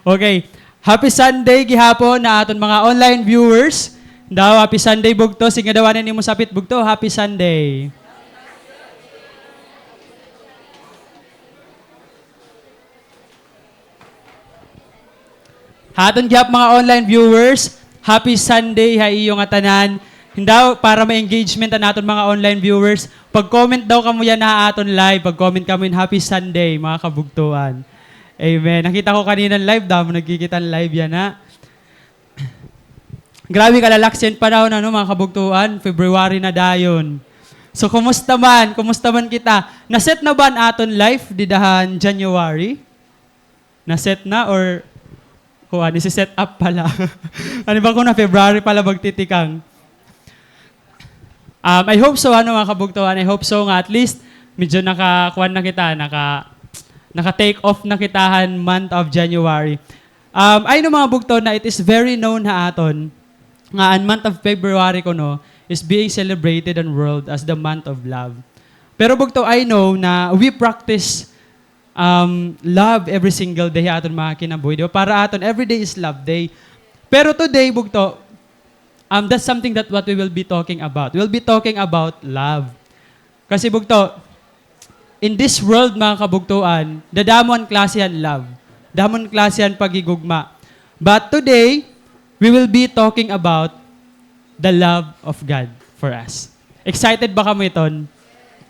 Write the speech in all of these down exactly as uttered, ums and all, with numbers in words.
Okay. Happy Sunday gihapon ha aton mga online viewers. Daw, happy Sunday, bugto. Sige daw, ano nimo sapit, bugto? Happy Sunday. Ha aton gihap mga online viewers, happy Sunday ha iyo ngatanan. Daw, para may engagement an aton mga online viewers, pag-comment daw kamo yana ha aton live, pag-comment kamo hin happy Sunday, mga kabugtoan. Amen. Nakita ko kanina hin live, damo nagkikita hin live yana. Grabe kalalaksi an panahon, ano, mga kabugtoan, February na dayon. So, kumusta man? Kumusta man kita? Na-set na ba an aton life dida han January? Na-set na or kuan, isi-set up pa la? Ano ba ko na February pa la magtitikang? Um, I hope so, ano, mga kabugtoan. I hope so nga at least medyo naka-, kuan na kita, naka-, naka-take off na kita han month of January. Um, I know, mga bugto, na it is very known ha aton nga an month of February kuno is being celebrated in world as the month of love. Pero, bugto, I know na we practice um, love every single day ha aton mga kinabuhi, di ba? Para aton, every day is love day. Pero today, bugto, um, that's something that what we will be talking about. We'll be talking about love. Kasi, bugto, in this world, mga kabugtoan, dadamo an klase han love. Damo an klase han paghigugma. But today, we will be talking about the love of God for us. Excited ba kamo iton?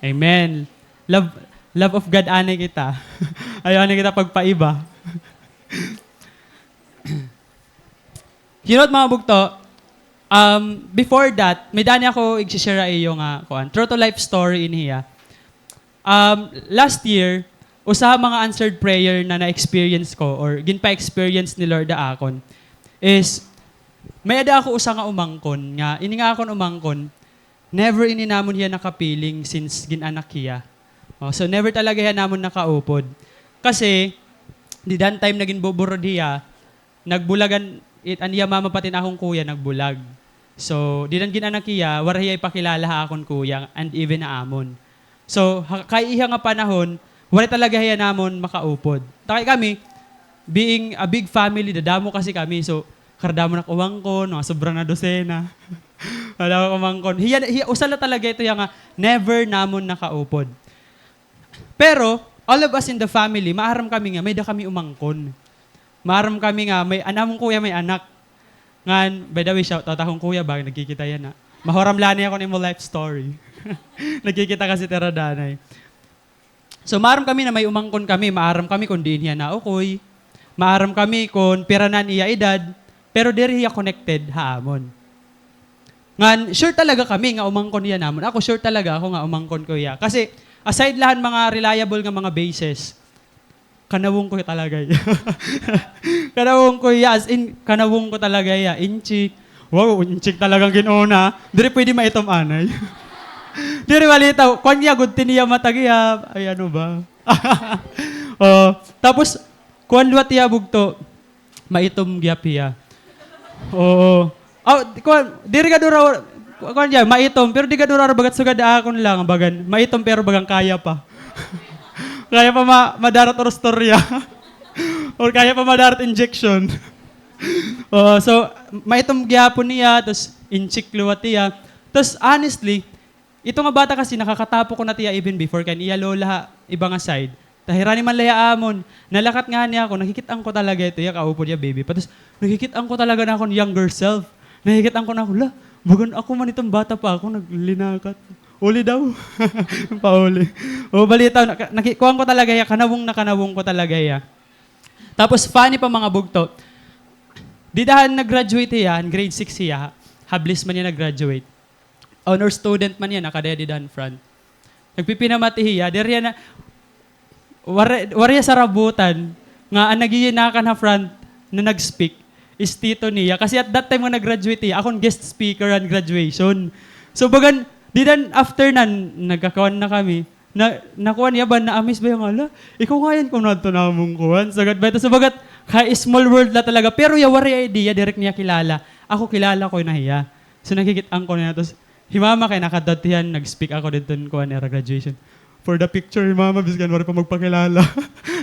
Amen. Love, love of God, anay kita. Ayaw anay kita pagpaiba. You know what, mga bugto? Um, before that, may-ada ini ako ig-share ha iyo nga, kuan, true to life story ini hiya. Um, last year, usa ha mga answered prayer na na-experience ko or ginpa-experience ni Lord ha akon is, may-ada ako usa nga umangkon nga, ini nga akon umangkon, never ini namon hiya nakapiling since gin-anak hiya. Oh, so, never talaga hiya namon nakaupod. Kasi, dida han time na ginbuburod hiya, nagbulag an, it, an iya mama pati an akon kuya, nagbulag. So, dida han gin-anak hiya, waray hiya ipakilala ha akon kuya and even ha amon. So, ha, kay iha nga panahon, waray talaga hiya namon makaupod. Ta kay kami, being a big family, dadamo kasi kami. So, karadamo nak umangkon, mga sobra na dosena. Dadamo nak umangkon. Hiya, hiya, usa la talaga ito hiya nga never namon nakaupod. Pero, all of us in the family, maaram kami nga may-ada kami umangkon. Maaram kami nga may, an amon kuya may anak. Ngan, by the way, shout out akon kuya ba, nagkikita yana. Mahuram la niya kon imo life story. Nagkikita kasi tira danay. So, maaram kami na may umangkon kami, maaram kami kon diin hiya naukoy. Maaram kami kon pira na an iya edad, pero diri hiya connected ha amon. Ngan, sure talaga kami nga umangkon hiya namon. Ako, sure talaga ako nga umangkon ko hiya. Kasi, aside la han mga reliable nga mga basis, kanawong ko talaga hiya. Kanawong ko hiya, as in, kanawong ko talaga hiya. Inchik. Wow, inchik talaga an gin-una. Diri pwede maitom anay. Diri balitaw. Kuan hiya, gud tin iya mata hiya. Ay, ano ba? Oh, tapos, kuan liwat hiya bugto. Maitom gihap hiya. Oo. Aw, kuan, diri gad ura, kuan hiya, maitom, pero di gad ura bagat sugad akon la, bagan. Maitom pero bagan kaya pa. Kaya pa ma-, madarat orostorya. Or kaya pa madarat injection. Oo, so, maitom gihapon hiya, tas inchik liwat hiya. Tas, honestly, ito nga bata kasi nakakatapo ko na it hiya even before kay an iya lola ha iba nga side. Ta hirani man la hiya amon. Nalakat ngani ako, nakikit-an ko talaga ito hiya, kaupod hiya, baby pa. Tas nakikit-an ko talaga an akon younger self. Nakikit-an ko na ako, la, bagan ako man iton bata pa ako, naglinakat. Uli daw. Pauli. O, balitaw, naka-, naki-, kuan ko talaga hiya, kanawong na kanawong ko talaga hiya. Tapos, funny pa, mga bugto. Dida han nag-graduate hiya, han grade six hiya, ha Bliss man hiya nag-graduate. Honor student man hiya, nakadaya dida han front. Nagpipinamati hiya, diri hiya na, waray, waray hiya sarabutan, nga an nagiyinakan ha front na nag-speak is tito niya. Kasi at that time nga nag-graduate hiya, akon guest speaker han graduation. So, bagan, dida han after nan, nagkakuan na kami. Na, nakuan hiya ba, na-amaze ba hiya nga, "Hala, ikaw ngay-an kuno adto namon kuan." Sugad ba ito, subagat, kay small world la talaga. Pero hiya, waray idea, diri niya kilala. Ako, kilala ko na hiya. So, nakikit-an ko na hiya. Tapos, hi mama kay nakadto hiya, nag-speak ako didto, kuan, ira graduation. For the picture, hi mama, biskan waray pa magpakilala.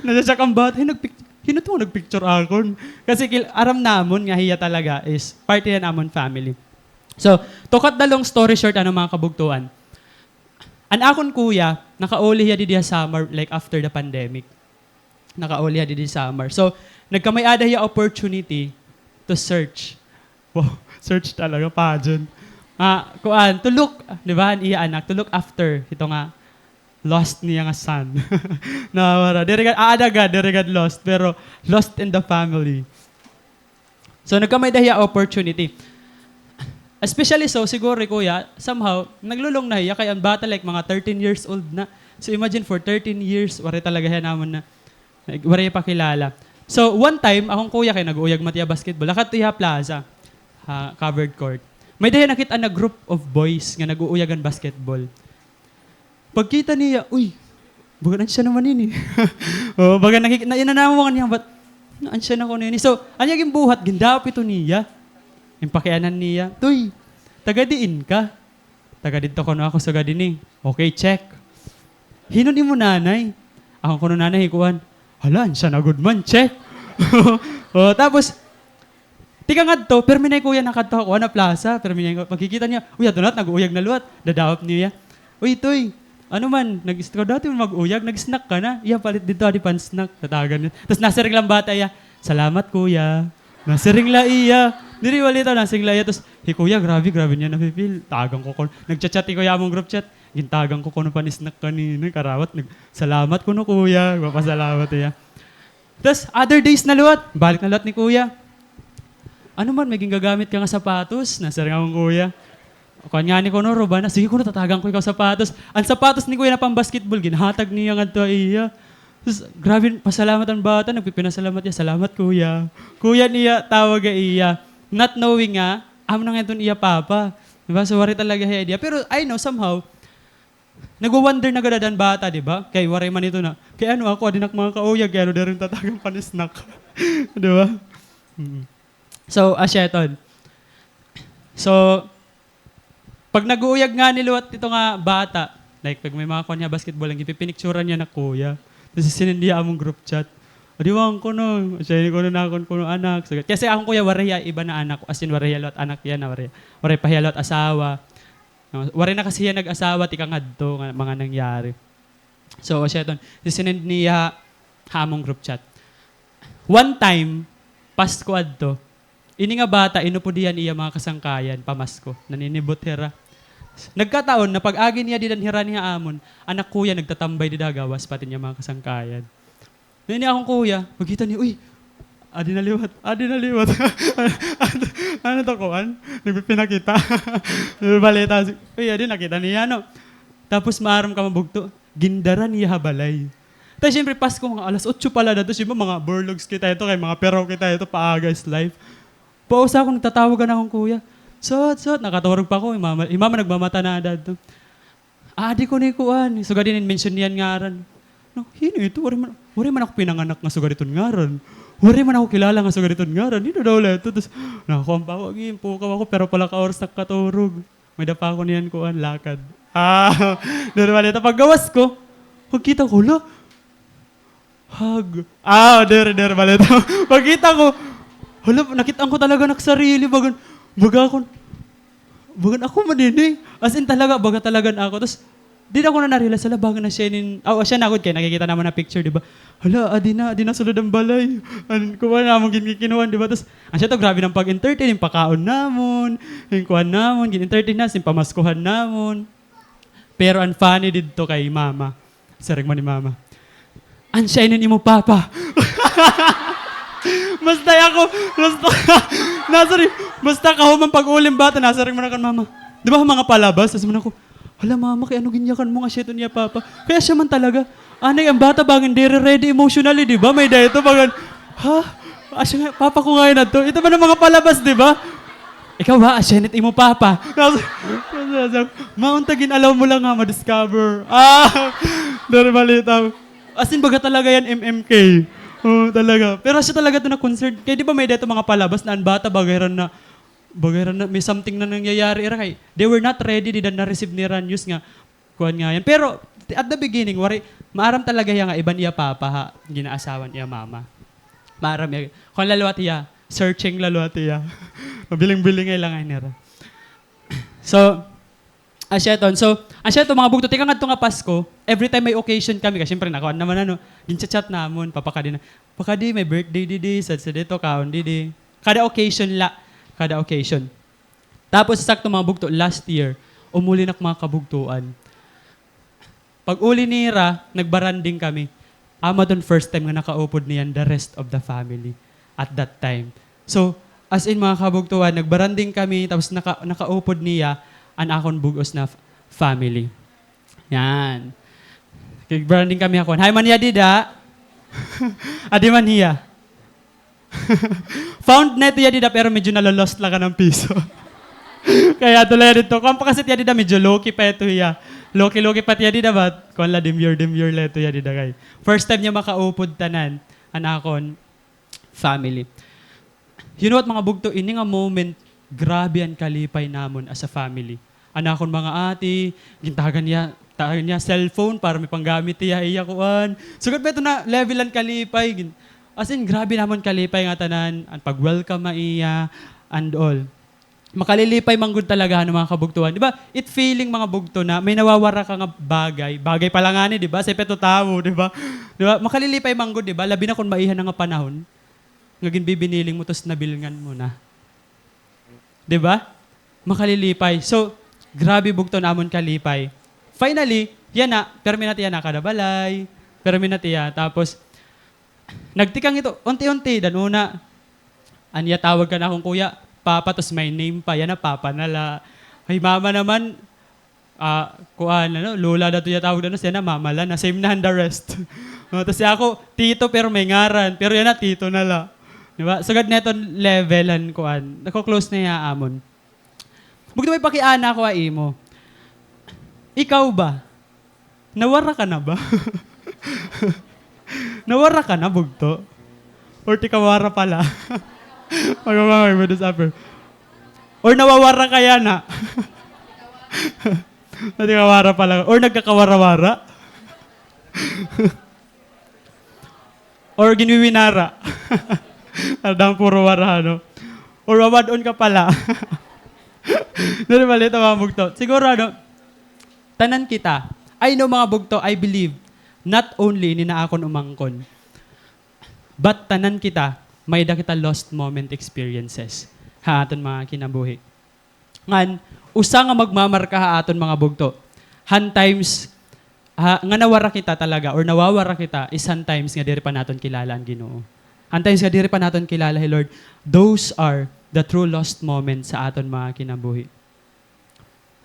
Nasya-shock an bata, "Hay, nagpic-, "Hin-o ito nga nagpicture akon?" Kasi kil-, aram namon nga hiya talaga is parte han amon family. So, to cut the long story short, ano, mga kabugtoan, an akon kuya, nakauli hiya didi ha Samar, like, after the pandemic. Nakauli hiya didi Samar. So, nagkamay-ada hiya opportunity to search. Wow, search talaga, pageant. Ah, kuan, to look, di ba, an iya anak, to look after ito nga lost niya nga son. Nawara. Diri gad, aada gad, diri gad lost, pero lost in the family. So, nagkamay-ada hiya opportunity. Especially so, siguro, kuya, somehow, naglulong na hiya, kay an bata, like, mga thirteen years old na. So, imagine, for thirteen years, waray talaga hiya namon na, waray pakilala. So, one time, akon kuya kay nag-uuyag man it iya basketball. Nakadto hiya ha plaza, ha covered court. May-ada hiya nakit-an na group of boys nga nag-uuyag han basketball. Pagkita niya, "Uy, bagan ansya naman ini." Oo, bagan nakik-, na, inanawa niya, "Ba't ansya na kuno ini?" So, an iya ginbuhat, gindaop ito niya. Ginpakianan niya, "Toy, taga diin ka?" "Taga didto kuno ako, sugad hini." "Okay, check. Hin-o an imo nanay?" "Akon kuno nanay hi kuan." "Hala, ansya na gud man, check." O, tapos, tikang adto, pirmi na hi kuya nakadto ha kuan, ha plaza. Pirmi niya, pagkikita niya, uy, adto na, nag-uuyag na liwat. Dadaop niya. "Uy, Toy, ano man, nag-, ikaw dati man mag-uyag, nag-snack ka na?" "Iya, palit didto, adi pan snack." Tatagan niya. Tas nasiring la an bata iya, "Salamat, kuya." Nasiring la iya. Diri, balita, nasiring la iya. Tas hi kuya, grabe, grabe niya nafi-feel. Tagan ko kuno. Nag-chat-chat hi kuya ha amon group chat. "Gintagan ko kuno pan snack kanina, karawat, nag-, salamat kuno, kuya." Magpapasalamat iya. Tas, other days na liwat, balik na liwat ni kuya. "Ano man, may gingagamit ka nga sapatos?" Nasiring akon kuya. Kuan ngani kuno, ruba na. "Sige kuno, tatagan ko ikaw sapatos." An sapatos ni kuya na pambasketball, ginhatag niya ngadto ha iya. Tas, grabe, pasalamat an bata, nagpipinasalamat hiya, "Salamat, kuya." Kuya niya, tawag ha iya. Not knowing nga, amo na ngay-an iton iya papa. Di ba? So, waray talaga hiya idea. Pero, I know, somehow, nagwa-wonder na gad an bata, di ba? Kay waray man ito na, kay ano ako, adi na ak makakauyag, kay ano, diri tatagan pan snack. Di ba? Mm. So, asya iton. So, pag nag-uuyag ngani liwat ito nga bata, like, pag may mga kuan niya basketball, an ginpipinicturan niya na kuya. Tas isinend niya ha amon group chat. Adi, kuan kuno, asya ini kuno an akon kuno anak. So, kasi akon kuya, waray hiya iba na anak, as in, waray hiya liwat anak yana, waray, waray pa hiya liwat asawa. No, waray na kasi hiya nag-asawa tikang hadto nga mga nangyari. So, asya iton, isinend niya ha amon group chat. One time, Pasko adto, ini nga bata, inupod hiya an iya mga kasangkayan, pamasko, naninibot hira. Nagkataon, napag-agi niya dida han hirani ha amon, an ak kuya nagtatambay dida ha gawas, pati an iya mga kasangkayan. Ini akon kuya, pagkita niya, "Uy, adi na liwat, adi na liwat." Ano, ano to, kuan? Nagpipinakita. Balita, "Uy, adi, nakita niya, no?" Tapos maaram ka, mabugto, gindara niya ha balay. Tay, siyempre, Pasko, mga alas otso pa la daw. Siyempre, mga burlogs kita ito, kay mga piraw kita ito, paaga is life. Pausa ako, nagtatawag an akon kuya. Sot, sot, nakaturog pa ako. Hi mama, hi mama nagmamata na daw. Adi ko ni kuan. Sugad ini, mention niya an ngaran. No, hin-o ito? Waray man, waray man ako pinanganak nga sugad iton ngaran. Waray man ako kilala nga sugad iton ngaran. Hin-o daw la ito? Tas, nakuan pa ako, agi, pukaw ako, pero pala ka oras nakaturog. May-ada pa ako niyan kuan, lakad. Ah, normal ito. Paggawas ko, pagkita ko, hala, Hag. Ah, diri, diri, balita. Pagkita ko, hala, nakit-an ko talaga an ak sarili, bagan, baga ako, bagan ako man ini. As in talaga, baga talaga an ako. Tas, dida ko na na-realize, hala, baga na siya inin, aw, siya na gud kay nakikita namon ha picture, di ba? Hala, adi na, adi na sulod an balay. An, kuan namon, ginkikinuan, di ba? Tas, an siya to, grabe an pag-entertain, ginpakaon namon, ginkuan namon, gin-entertain na, ginpamaskuhan namon. Pero an funny didto kay mama. Siring man ni mama, "Ansya ini an imo papa." Basta ako, basta, nasari, basta kahuman pag-uli an bata, nasiring man ako kan mama. Di ba, mga palabas, tas man ako, "Hala, mama, kay ano ginyakan mo nga asya iton iya papa?" Kay asya man talaga. Anay, an bata bangin diri ready emotionally, di ba? May-ada ito, bagan, ha? Asya nga, papa ko ngay-an adto. Ito man an mga palabas, di ba? Ikaw ba, asya ini it imo papa? Maunta gin-allow mo la nga ma-discover. Ah, diri balita. As in, baga talaga yan, M M K. Oo, talaga. Pero asya talaga ito na concern. Kay di ba may-ada ito mga palabas na an bata, baga hira na, baga hira na, may something na nangyayari ira kay they were not ready, dida na-receive nira an news nga kuan nga yan. Pero, at the beginning, waray, maaram talaga hiya nga iba an iya papa ha, gin-aasawa an iya mama. Maaram iya. Kuan la liwat hiya. Searching la liwat hiya. Mabiling-bilingay la ngay-an nira. So, asya iton. So, asya iton, mga bugto, tikang adto nga Pasko, every time may occasion kami, kay syempre, nakuan naman, ano, ginchat-chat namon, papakadi na, "Pakadi, may birthday didi, sad-sad ito, kaon didi." Kada occasion la. Kada occasion. Tapos, sakto, mga bugto, last year, umuli na ak mga kabugtoan. Pag-uli nira, nagbaranding kami. Amo iton first time nga nakaupod niyan the rest of the family at that time. So, as in, mga kabugtoan, nagbaranding kami, tapos naka-, nakaupod niya an akon bug-os na f-, family. Yan. Nagbaranding kami ha kuan. Hi man hiya dida. Adi man hiya. Found na ito hiya dida, pero medyo nalo-lost la kanan piso. Kay adto la hiya didto. Kuan pa kasi hiya dida, medyo low-key pa ito hiya. Low-key, low-key pa hiya dida, but kuan la, demure, demure la ito hiya dida kay first time niya makaupod tanan an akon family. You know what, mga bugto, ini nga moment, grabe an kalipay namon as a family. An akon mga ate, gintagan niya, tagan niya cellphone para may panggamit hiya, hiya kuan. Sugad pa ito na level an kalipay. Gin-, as in, grabe namon kalipay nga tanan, an pag-welcome ha iya, and all. Makalilipay man gud talaga, ano, mga kabugtoan. Di ba? It feeling, mga bugto, na may nawawara ka nga bagay. Bagay pa la ngani, di ba? Asya pa ito tawo, di ba? Di ba? Makalilipay man gud, di ba? Labi na kon maiha na nga panahon nga ginbibiniling mo, tas nabilngan mo na. Di ba? Makalilipay. So, grabe, bugto, an amon kalipay. Finally, hiya na, pirmi na hiya nakada balay, pirmi na hiya. Tapos, nagtikang ito, unti-unti, dan una, an iya tawag kan akon kuya, Papa, tas may name pa, hiya na, Papa na la. Hi Mama naman, ah, kuan, ano, Lola daw ito iya tawag, ano, siya na, Mama la na, same na han the rest. No, tas si ako, Tito, pero may ngaran, pero hiya na, Tito na la. Di ba? Sugad na iton level han kuan, nako-close na hiya ha amon. Bugto, may pakiana ako ha imo. Ikaw ba? Nawara ka na ba? Nawara ka na, bugto? Or tikawara pa la? Magmamangay mo this upper. Or nawawara ka yana? Tikawara pa la. Or nagkakawara-wara? Or ginwiwinara? Talagang puro wara, no? Or wawad-on ka pa la? Diri, bali ito, mga bugto. Siguro, ano, tanan kita. I know, mga bugto, I believe, not only ini nga akon umangkon, but tanan kita, may-ada kita lost moment experiences ha aton mga kinabuhi. Ngan, usa nga magmamarka ha aton, mga bugto, han times, ha, nga nawara kita talaga or nawawara kita is han times nga diri pa naton kilala an Ginoo. Han times nga diri pa naton kilala hi Lord, those are the true lost moments sa aton mga kinabuhi.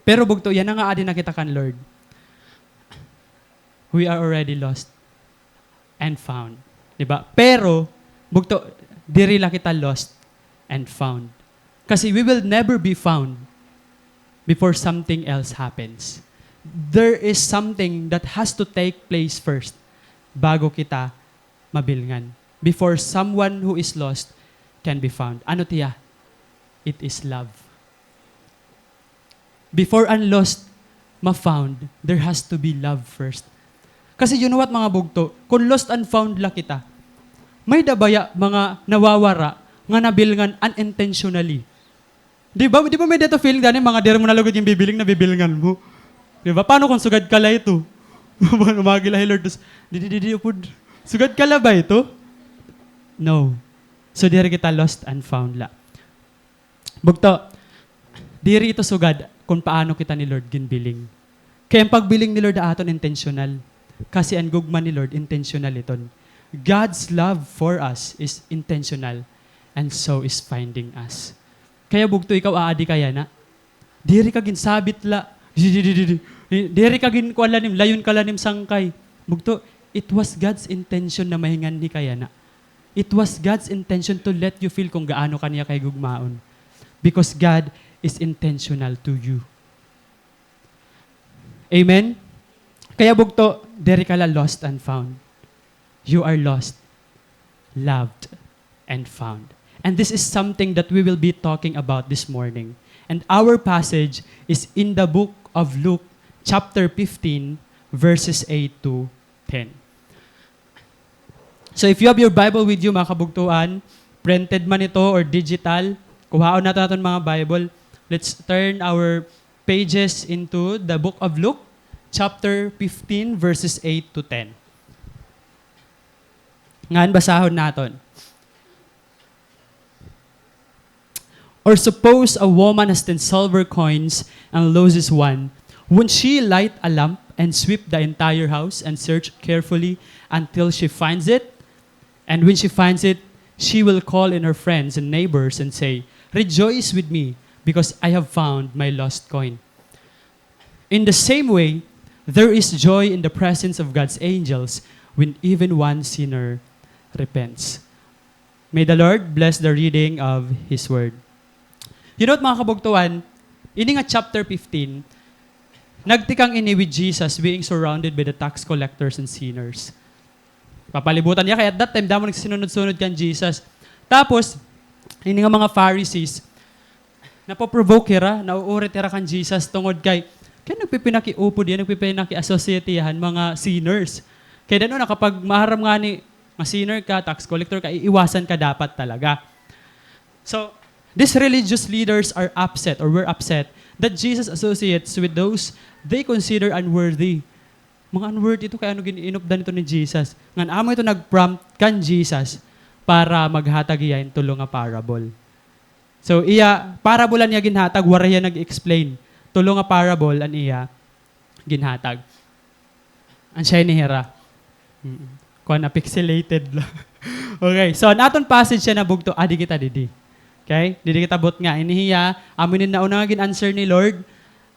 Pero, bugto, yana nga adi na kita kan Lord, we are already lost and found. Di ba? Pero, bugto, diri la kita lost and found. Kasi we will never be found before something else happens. There is something that has to take place first bago kita mabilngan. Before someone who is lost can be found. Ano tiya? It is love. Before an lost ma-found, there has to be love first. Kasi you know what, mga bugto, kon lost and found la kita, may-ada baya mga nawawara nga nabilngan unintentionally. Di ba, di ba may-ada ito feeling, dani, mga diri mo na lugod ginbibiling, nabibilngan mo? Di ba? Paano kung sugad ka la ito? Umagi la hi Lord, tas, di, di, di, di, upod. Sugad ka la ba ito? No. So, diri kita lost and found la. Bugto, diri ito sugad kon paano kita ni Lord ginbiling. Kay an pagbiling ni Lord ha aton intentional. Kasi an gugma ni Lord intentional iton. God's love for us is intentional, and so is finding us. Kaya bugto, ikaw aadi ka yana. Diri ka ginsabit la. Diri ka ginkuan la nim, layon ka la nim sangkay. Bugto, it was God's intention na mahinganhi ka yana. It was God's intention to let you feel kung gaano ka niya kahigugmaon. Because God is intentional to you. Amen? Kaya bugto, diri ka la lost and found. You are lost, loved, and found. And this is something that we will be talking about this morning. And our passage is in the book of Luke, chapter fifteen, verses eight to ten. So if you have your Bible with you, mga kabugtoan, printed man ito or digital, kuhaon naton aton mga Bible. Let's turn our pages into the book of Luke, chapter fifteen, verses eight to ten. Ngan basahon naton. Or suppose a woman has ten silver coins and loses one. Won't she light a lamp and sweep the entire house and search carefully until she finds it? And when she finds it, she will call in her friends and neighbors and say, "Rejoice with me, because I have found my lost coin." In the same way, there is joy in the presence of God's angels when even one sinner repents. May the Lord bless the reading of His Word. You know what, mga kabugtoan? Ini nga chapter fifteen, nagtikang ini with Jesus being surrounded by the tax collectors and sinners. Papalibutan niya, kay at that time, damo nagsinunod-sunod kan Jesus. Tapos, ini nga mga Pharisees, napoprovoke hira, nauurit hira kan Jesus tungod kay, kay nagpipinakiupod hiya, nagpipinakiassociate hiya han mga sinners. Kay dano na kapag maaram ngani nga sinner ka, tax collector ka, iiwasan ka dapat talaga. So, these religious leaders are upset or were upset that Jesus associates with those they consider unworthy. Mga unworthy ito kay ano gin-inupdan ito ni Jesus. Ngan amo ito nag-prompt kan Jesus para maghatag hiya hin tulo nga parable. So, iya, parable an iya ginhatag, waray hiya nag-explain. Tulo nga parable an iya ginhatag. An siya ini hira. Mm. Kuan na, pixelated la. Okay, so an aton passage yana bugto, adi kita didi. Okay? Didi kita butnga. Ini hiya, amo ini nauna nga gin-answer ni Lord.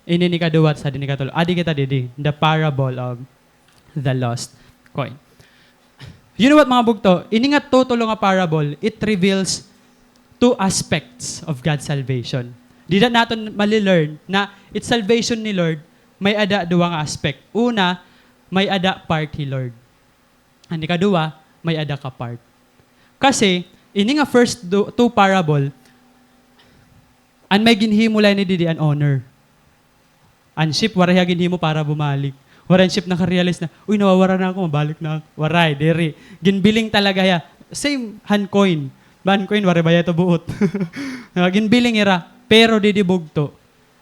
Ini an ikaduha, sa didi an ikatulo. Adi kita didi. The parable of the lost coin. You know what, mga bugto? Ini nga tutulo nga parable, it reveals two aspects of God's salvation. Dida naton mali-learn na it salvation ni Lord, may-ada duha nga aspect. Una, may-ada part hi Lord. An ikaduha, may-ada ka part. Kasi, ini nga first du-, two parable, an may ginhimo la ini didi an owner. An sheep, waray hiya ginhimo para bumalik. Waray an sheep naka-realize na, "Uy, nawawara na ako, mabalik na ako." Waray, diri. Ginbiling talaga hiya. Same han coin. Ba, an coin, waray ba hiya ito buot? Ginbiling hira. Pero didi bugto,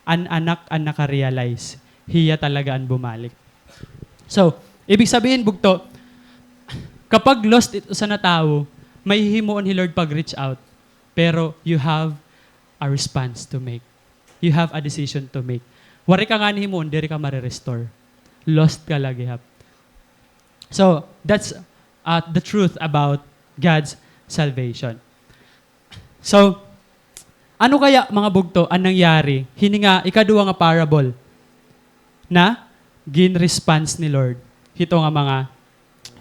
an anak an naka-realize. Hiya talaga an bumalik. So, ibig sabihin, bugto, kapag lost it usa na tawo, may hihimuon hi Lord pag-reach out. Pero you have a response to make. You have a decision to make. Waray ka ngani himuon, diri ka mare-restore. Lost ka la gihap. So, that's, uh, the truth about God's salvation. So, ano kaya, mga bugto, an nangyari hini nga ikaduha nga parable na gin-response ni Lord hito nga mga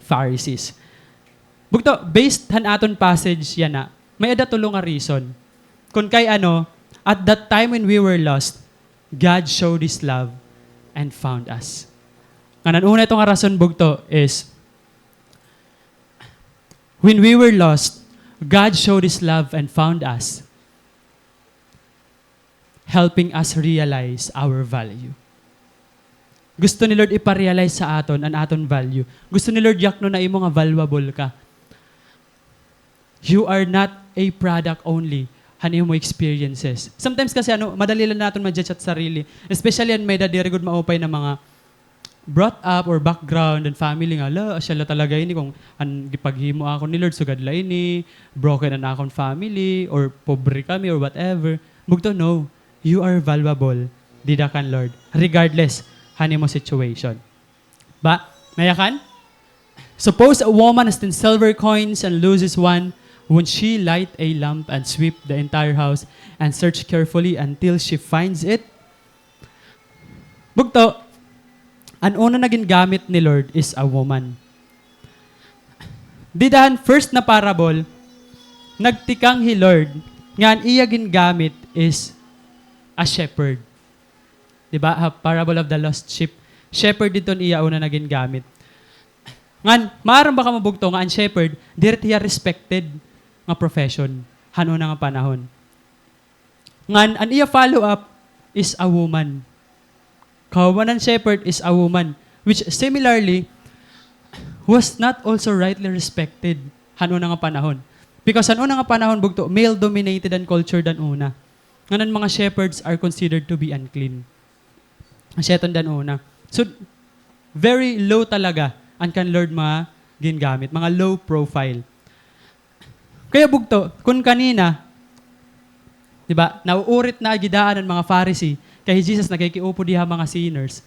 Pharisees? Bugto, based han aton passage yana, may-ada tulo nga reason. Kun kay ano, at that time when we were lost, God showed His love and found us. Ngan an una ito nga rason, bugto, is, when we were lost, God showed His love and found us, helping us realize our value. Gusto ni Lord ipa-realize sa aton an aton value. Gusto ni Lord yaknon na imo nga valuable ka. You are not a product only han imo experiences. Sometimes kasi, ano, madali lang naton ma-judge it sarili. Especially an may-ada diri gud maupay na mga brought up or background and family nga, "Hala, asya la talaga ini kon an gipaghimo akon ni Lord, sugad la ini, broken an akon family, or pobre kami, or whatever." Bugto, no. You are valuable dida kan Lord, regardless han imo situation. Ba, nayakan? Suppose a woman has ten silver coins and loses one. Won't she light a lamp and sweep the entire house and search carefully until she finds it? Bugto, an una na gingamit ni Lord is a woman. Dida han first na parable, nagtikang hi Lord nga an iya gingamit is a shepherd. Di ba? Ha parable of the lost sheep. Shepherd didto an iya una na gingamit. Ngan, maaram ba kamo, bugto, nga an shepherd, diri hiya respected nga profession han una nga panahon. Ngan, an iya follow-up is a woman. Kahuman an shepherd is a woman, which similarly, was not also rightly respected han una nga panahon. Because han una nga panahon, bugto, male-dominated an culture dan una. Ngan an mga shepherds are considered to be unclean. Siya iton dan una. So, very low talaga an kan Lord mga gingamit, mga low profile. Kaya bugto, kun kanina, di ba, nauurit na gid daan an mga Pharisee, kay hi Jesus nakikiupo diha mga sinners.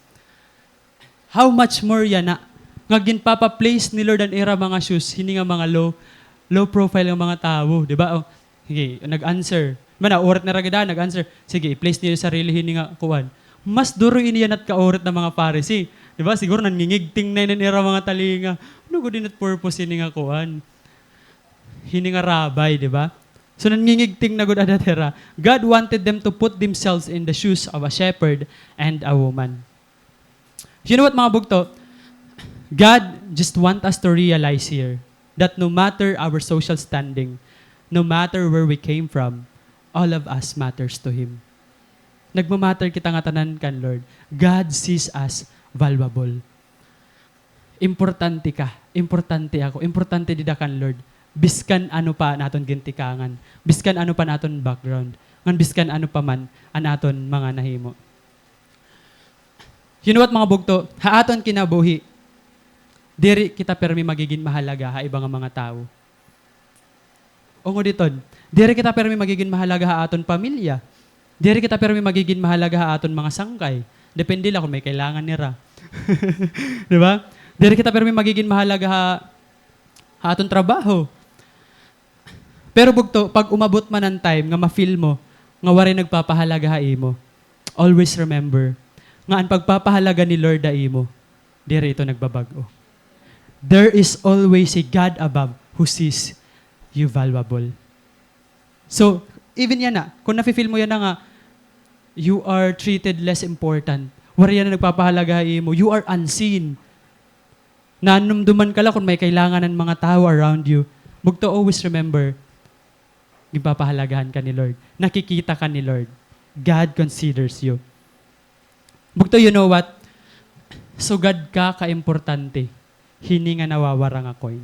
How much more yana, nga ginpapa-place ni Lord an ira mga shoes, hini nga mga low, low profile nga mga tawo, di ba? O, sige, nag-answer. Di ba, nauurit na ra gid daan, nag-answer. Sige, i-place niyo sarili hini nga kuan. Mas duro ini yana it kaurit na mga Pharisee. Di ba? Siguro nangingigting na ini ira mga talinga. Ano gud ini it purpose hini nga kuan? Hini nga rabbi, di ba? So, nangingigting na gud ada hira. God wanted them to put themselves in the shoes of a shepherd and a woman. You know what, mga bugto? God just want us to realize here that no matter our social standing, no matter where we came from, all of us matters to Him. Nagmamatter kita ngatanan kan Lord. God sees us valuable. Importante ka, importante ako, importante dida kan Lord. Biskan ano pa an aton gintikangan, biskan ano pa an aton background, ngan biskan ano pa man an aton mga nahimo. You know what, mga bugto? Ha aton kinabuhi, diri kita pirmi magigin mahalaga ha iba nga mga tawo. Ungod hiton, diri kita pirmi magigin mahalaga ha aton pamilya. Diri kita pirmi magigin mahalaga ha aton mga sangkay. Depende la kon may kailangan nira. Di ba? Diri kita pirmi magigin mahalaga ha, ha aton trabaho. Pero bugto, pag umabot man an time nga ma-feel mo nga waray nagpapahalaga ha imo, always remember nga an pagpapahalaga ni Lord ha imo, diri ito nagbabag-o. There is always a God above who sees you valuable. So, even yana, kung nafe-feel mo yana nga you are treated less important, waray yana nagpapahalaga ha imo, you are unseen. Nanumduman ka la kon may kailangan an mga tawo around you. Bugto, always remember, ginpapahalagahan ka ni Lord. Nakikita ka ni Lord. God considers you. Bugto, you know what? Sugad ka kaimportante hini nga nawawara nga coin.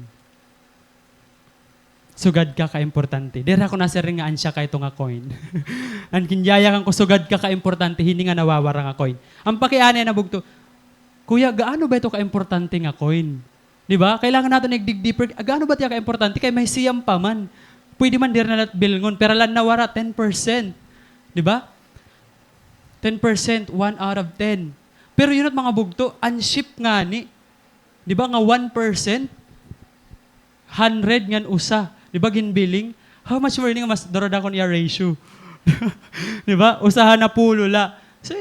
Sugad ka kaimportante. Diri ako nasiring nga ansya ka ito nga coin. An ginyayakan ko, sugad ka kaimportante hini nga nawawara nga coin. An pakiana yana, bugto, "Kuya, gaano ba ito kaimportante nga coin?" Di ba? Kailangan naton i-dig deeper. Gaano ba tiya kaimportante? Kay may siyam pa man. Pwede man diri na la it bilngon. Pero la nawara, ten percent. Di ba? Ten percent, one out of ten. Pero you know what, mga bugto, an sheep ngani, di ba, nga one percent, hundred ngan usa, di ba, ginbiling? How much more ini nga mas duro-dako an iya ratio? Di ba? Usa ha napulo la. So,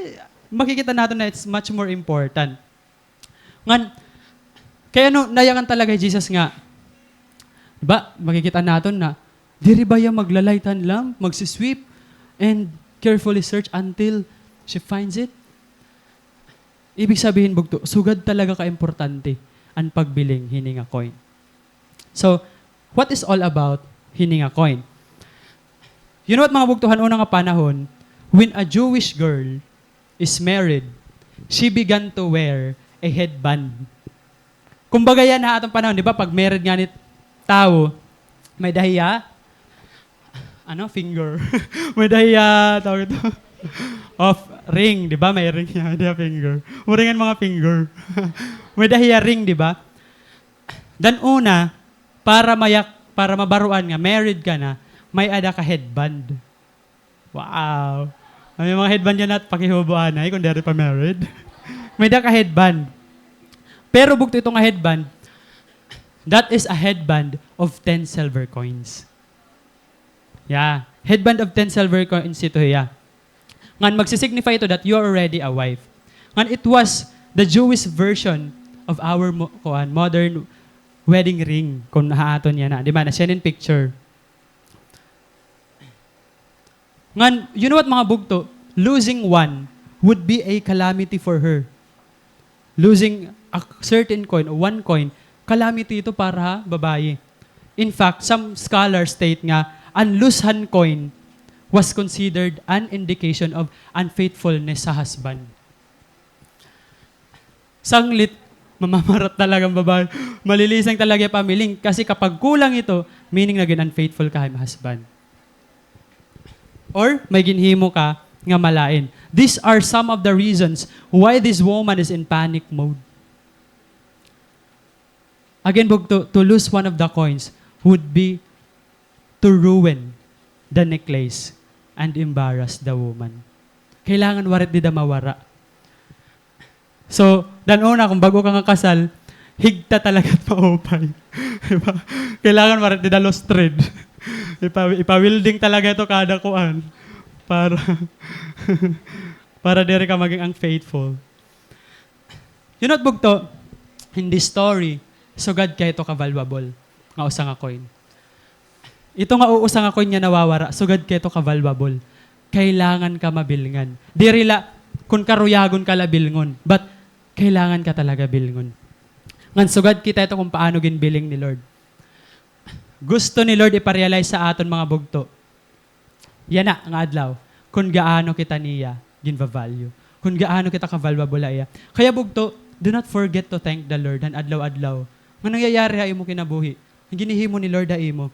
makikita naton na it's much more important. Ngan, kay ano, nayakan talaga hi Jesus nga, di ba, makikita naton na, diri ba hiya magla-light han lamp, magsi-sweep, and carefully search until she finds it? Ibig sabihin, bugto, sugad talaga kaimportante an pagbiling hini nga coin. So, what is all about hini nga coin? You know what, mga bugto, han una nga panahon, when a Jewish girl is married, she began to wear a headband. Kumbaga yana ha aton panahon, di ba, pag married ngani tawo, may-ada hiya, ano, finger. May-ada hiya, tawag ito, of ring, di ba? May ring hiya, may-ada hiya finger. Uring an mga finger. May-ada hiya ring, di ba? Dan una, para mayak-, para mabaroan nga married ka na, may-ada ka headband. Wow! May mga headband yana, pakihubo anay kon diri pa married. May-ada ka headband. Pero bugto ito nga headband, that is a headband of ten silver coins. Yeah. Headband of ten silver coins ito hiya. Ngan magsi-signify ito that you are already a wife. Ngan it was the Jewish version of our mo-, kuan, modern wedding ring, kon ha aton yana. Di ba? Nasiring hin picture. Ngan, you know what, mga bugto? Losing one would be a calamity for her. Losing a certain coin, o one coin, calamity ito para ha babayi. In fact, some scholars state nga an loss han coin was considered an indication of unfaithfulness sa husband. Sanglit, Mamamarat talaga an babae. Malilisang talaga an pamiling. Kasi kapag kulang ito, meaning nagin unfaithful ka ha im husband. Or may ginhimo ka nga malain. These are some of the reasons why this woman is in panic mode. Again, bugto, to lose one of the coins would be to ruin the necklace and embarrass the woman. Kailangan waray dida mawara. So, dan una, kung bag-o ka nga kasal, higta talaga it maupay. Di ba? Kailangan waray dida lost thread. Ipa-, ipa-welding talaga ito kada kuan. Para, para diri ka maging unfaithful. You know, bugto, in this story, sugad kay ito ka valuable nga usa nga coin. Ito nga usa nga coin nga nawawara, sugad kay ito ka valuable. Kailangan ka mabilngan. Diri la, kun karuyagon ka la bilngon, but kailangan ka talaga bilngon. Ngan sugad kita ito kung paano ginbiling ni Lord. Gusto ni Lord ipa-realize sa aton mga bugto. Yana nga adlaw, kun gaano kita niya ginva-value. Kun gaano kita ka-valuable ha iya. Kaya bugto, do not forget to thank the Lord han adlaw-adlaw nga nangyayari ha imo kinabuhi. An ginhihimo ni Lord ha imo.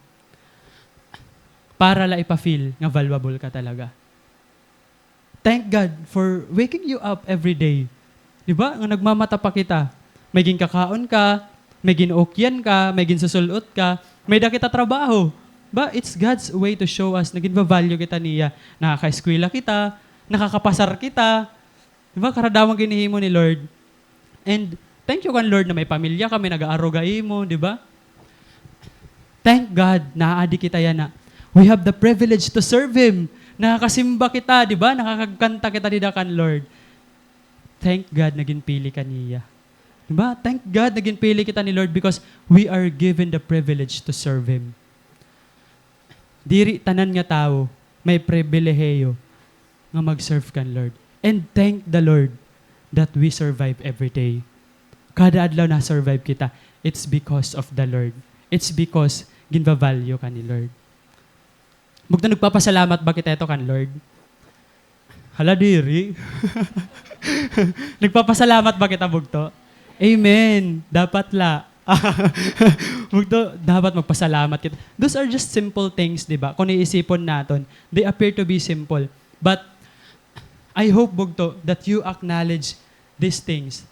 Para la ipa-feel nga valuable ka talaga. Thank God for waking you up every day. Di ba? Nga nagmamata pa kita. May ginkakaon ka, may gin-ukyan ka, may ginsusul-ot ka, may-ada kita trabaho. Ba, it's God's way to show us na ginva-value kita niya. Nakakaeskwela kita, nakakapasar kita. Di ba? Karadamang ginhihimo ni Lord. And thank you kan Lord na may pamilya ka, may nag-aaruga imo, di ba? Thank God na adi kita yana. We have the privilege to serve Him. Nakakasimba kita, di ba? Nakakagkanta kita dida kan Lord. Thank God na ginpili ka niya. Di ba? Thank God na ginpili kita ni Lord because we are given the privilege to serve Him. Diri tanan nga tawo may pribilehiyo nga mag-serve kan Lord. And thank the Lord that we survive every day. Kada adlaw na-survive kita, it's because of the Lord. It's because ginva-value ka ni Lord. Bugto, nagpapasalamat ba kita ito kan Lord? Hala, diri. Nagpapasalamat ba kita, bugto? Amen. Dapat la. Bugto, dapat magpasalamat kita. Those are just simple things, di ba? Kung iisipon naton, they appear to be simple. But I hope, bugto, that you acknowledge these things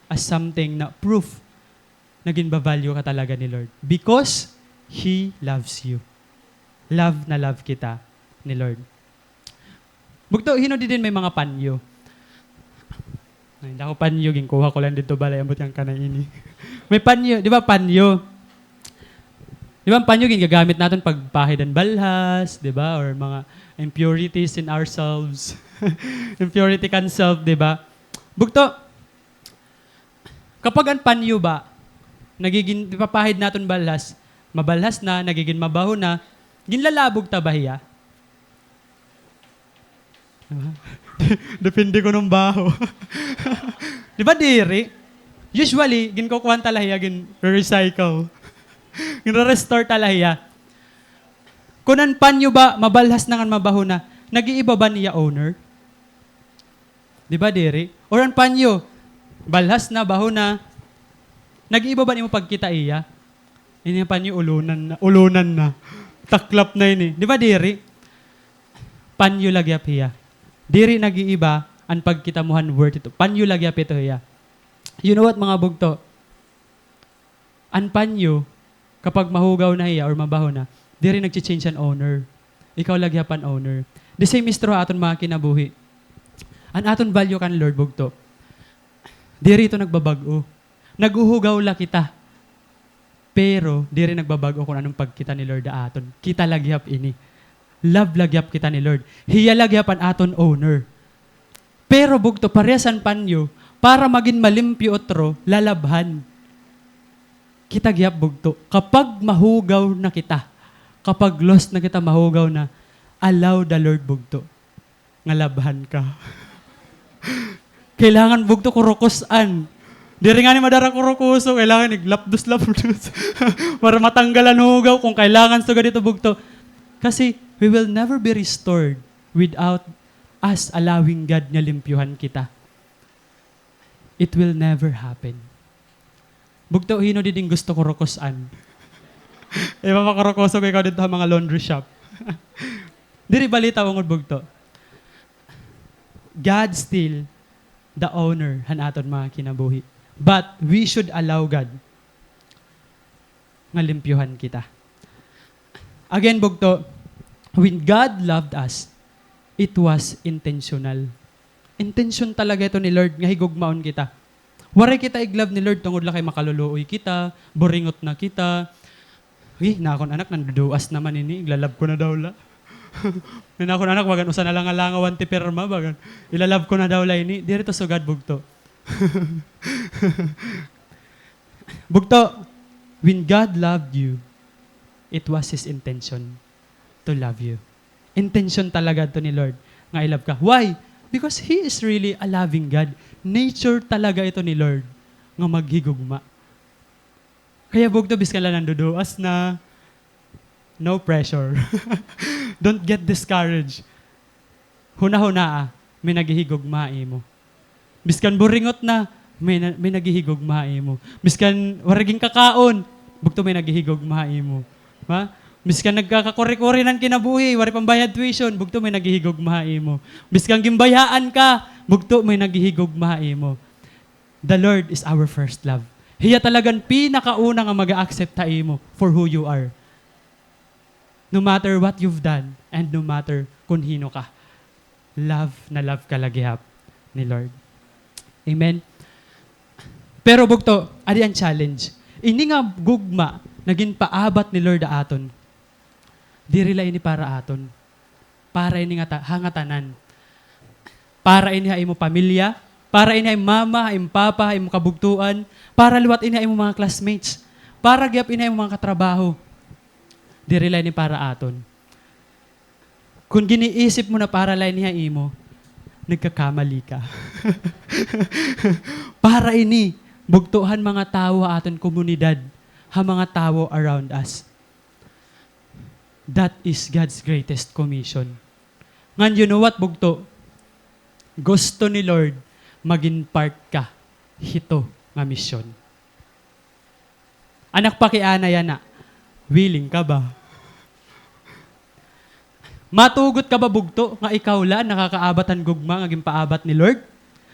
as something na proof na ginba-value ka talaga ni Lord. Because He loves you. Love na love kita ni Lord. Bugto, hin-o didi may mga panyo? Ay, dako panyo, ginkuha ko lang didto balay, ambot nga kanay ini. May panyo, di ba, panyo? Di ba, an panyo gingagamit naton pagpahid han balhas, di ba? Or mga impurities in ourselves. Impurity kan self, di ba? Bugto, kapag an panyo ba, nagigin, ipapahid naton balhas, mabalhas na, nagigin mabaho na, ginlalabog ta ba hiya? Depende kun hin-o an baho. Di ba diri? Usually, ginkukuan ta la hiya, gin-recycle. Ginre-restore ta la hiya. Kun an panyo ba, mabalhas na ngan mabaho na, nag-iiba ba an iya owner? Di ba diri? Or an panyo, balhas na, baho na, nag-iiba ba an imo pagkita iya? Ini an panyo, ulonan na, ulonan na. Taklap na ini. Di ba diri? Panyo la gihap hiya. Diri nag-iiba an pagkita mo han worth ito. Panyo la gihap ito hiya. You know what, mga bugto? An panyo, kapag mahugaw na hiya or mabaho na, diri nagche-change an owner. Ikaw la gihap an owner. The same is true ha aton mga kinabuhi. An aton value kan Lord, bugto, diri ito nagbabag-o. Naghuhugaw la kita. Pero diri nagbabag-o kun ano an pagkita ni Lord ha aton. Kita la gihap ini. Love la gihap kita ni Lord. Hiya la gihap an aton owner. Pero bugto, parehas han panyo, para magin malimpyo utro, lalabhan. Kita gihap, bugto, kapag mahugaw na kita, kapag lost na kita, mahugaw na, allow the Lord, bugto, nga labhan ka. Kailangan, bugto, kurukos-an. Diri ngani madara kurukuso, kailangan iglapdos-lapdos. Para matanggal an hugaw, kun kailangan sugad ito, bugto. Kasi we will never be restored without us allowing God nga limpyuhan kita. It will never happen. Bugto, hin-o didi an gusto kurukus-an? Ipapakurukuso ko ikaw didto ha mga laundry shop. Diri balita ungod, bugto. God still the owner han aton mga kinabuhi. But we should allow God nga limpyuhan kita. Again, bugto, when God loved us, it was intentional. Intensyon talaga ito ni Lord nga higugmaon kita. Waray kita ig-love ni Lord tungod la kay makaluluoy kita, buringot na kita. Uy, nakon anak, nanduduas naman ini, igla-love ko na daw la. Nakon anak, bagan usa na la nga langaw an pirma, bagan ila-love ko na daw la ini. Diri ito sugad, bugto. Bugto, when God loved you, it was His intention to love you. Intensyon talaga ito ni Lord nga i-love ka. Why? Because He is really a loving God. Nature talaga ito ni Lord nga maghigugma. Kaya bugto, biskan la nanduduas na, no pressure. Don't get discouraged. Hunahunaa, may naghihigugma ha imo. Biskan buringot na, may na-, may naghihigugma ha imo. Biskan waray ginkakaon, bugto, may naghihigugma ha imo. Ha? Biskan nagkakakuri-kuri na an kinabuhi, waray pambayad tuition, bugto, may naghihigugma ha imo. Biskan ginbayaan ka, bugto, may naghihigugma ha imo. The Lord is our first love. Hiya talaga an pinakauna nga mag-a-accept ha imo for who you are. No matter what you've done and no matter kon hin-o ka, love na love ka la gihap ni Lord. Amen? Pero bugto, adi an challenge. Ini nga gugma nga ginpaabat ni Lord ha aton, diri la ini para aton. Para ini nga ta-, ha ngatanan. Para ini ha imo pamilya, para ini ha imo mama, ha imo papa, ha imo kabugtoan, para liwat ini ha imo mga classmates, para gihap ini ha imo mga katrabaho. Diri la ini para aton. Kon giniisip mo na para la ini ha imo, nagkakamali ka. Para ini, bugto, han mga tawo ha aton komunidad, ha mga tawo around us. That is God's greatest commission. Ngan, you know what, bugto? Gusto ni Lord magin part ka hito nga misyon. Anak, pakiana yana. Willing ka ba? Matugot ka ba, bugto, nga ikaw la an nakakaabat han gugma nga ginpaabat ni Lord?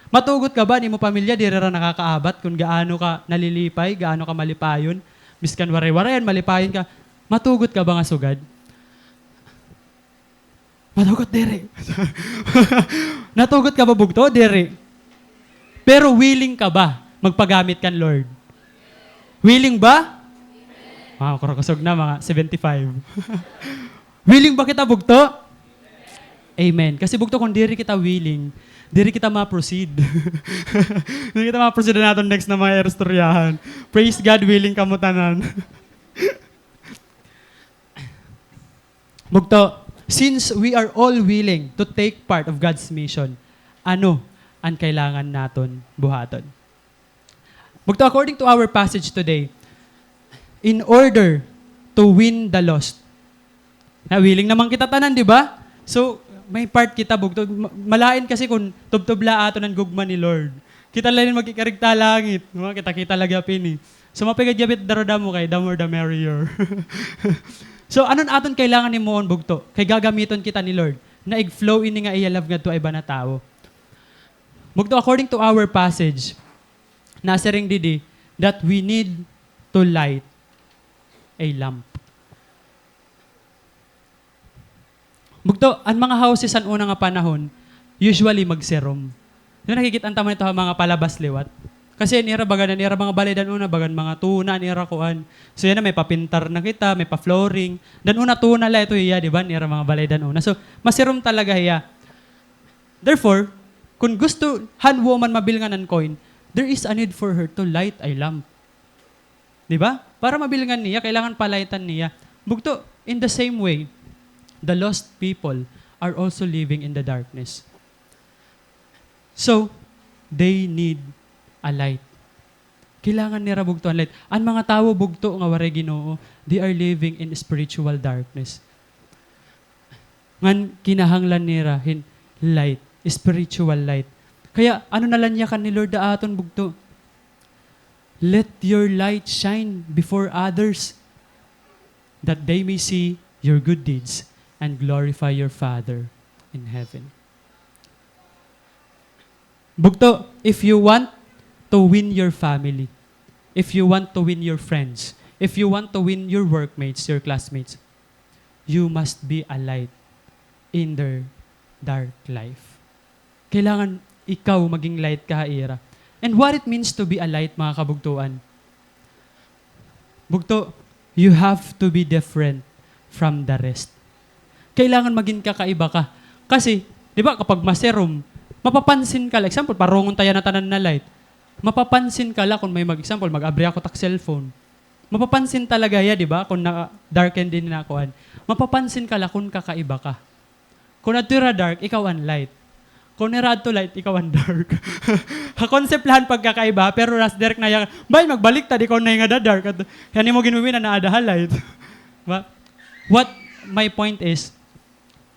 Matugot ka ba an imo pamilya diri hira nakakaabat kon gaano ka nalilipay, gaano ka malipayon? Biskan waray-warayan, malipayon ka. Matugot ka ba nga sugad? Matugot, diri. Natugot ka ba, bugto? Diri. Pero willing ka ba magpagamit kan Lord? Willing ba? Wow, kurukusog na, mga seventy-five. Willing ba kita, bugto? Amen. Kasi, bugto, kon diri kita willing, diri kita ma-proceed. Diri kita ma-proceed han aton next na mga iristoryahan. Praise God, willing kamo tanan. Bugto, since we are all willing to take part of God's mission, ano an kailangan naton buhaton? Bugto, according to our passage today, in order to win the lost, na willing naman kita tanan, di ba? So, may part kita, bugto. Ma-, malain kasi kon tubtob la aton an gugma ni Lord. Kita la ini magkikarigta ha langit. Mga kita-kita la gihap ini. So, mapigad gihap it daruda mo kay the more the merrier. So, ano an aton kailangan himuon, bugto? Kay gagamiton kita ni Lord. Na ig-flow ini nga iya love ngadto ha iba nga tawo. Bugto, according to our passage, nasiring didi that we need to light a lamp. Bugto, an mga houses han una nga panahon, usually magsirom. Di ba nakikit-an ta man ito ha mga palabas liwat? Kasi an ira, bagan an ira mga balay dan una, bagan mga tuna an ira kuan. So yana, may papintar na kita, may pa-flooring. Dan una tuna la ito hiya, di ba? An ira mga balay dan una. So, masirom talaga hiya. Therefore, kon gusto han woman mabilngan han coin, there is a need for her to light a lamp. Di ba? Para mabilngan niya, kailangan palaytan niya. Bugto, in the same way, the lost people are also living in the darkness. So, they need a light. Kailangan nira bugto an light. An mga tawo bugto nga waray Ginoo, they are living in spiritual darkness. Ngan kinahanglan nira hin light, spiritual light. Kaya, ano na la niya kan ni Lord ha aton bugto? Let your light shine before others, that they may see your good deeds and glorify your Father in heaven. Bugto, if you want to win your family, if you want to win your friends, if you want to win your workmates, your classmates, you must be a light in their dark life. Kailangan ikaw maging light ka ha ira. And what it means to be a light, mga kabugtuan. Bugto, you have to be different from the rest. Kailangan maging kakaiba ka. Kasi, di ba, kapag masirom, mapapansin ka la. Example, parungon ta yana tanan na light. Mapapansin ka la kung may mag-, example, mag-abri ako tak cellphone. Mapapansin talaga hiya, di ba, kung na-darken din na kuan. Mapapansin ka la kung kakaiba ka. Kung adto ira dark, ikaw an light. Kung ira adto light, ikaw an dark. Ha concept la han pagkakaiba, pero nas direct na hiya, bay, magbaliktad, ikaw na nga da dark. At, an imo ginwiwin-an, naada ha light. Ba? What my point is,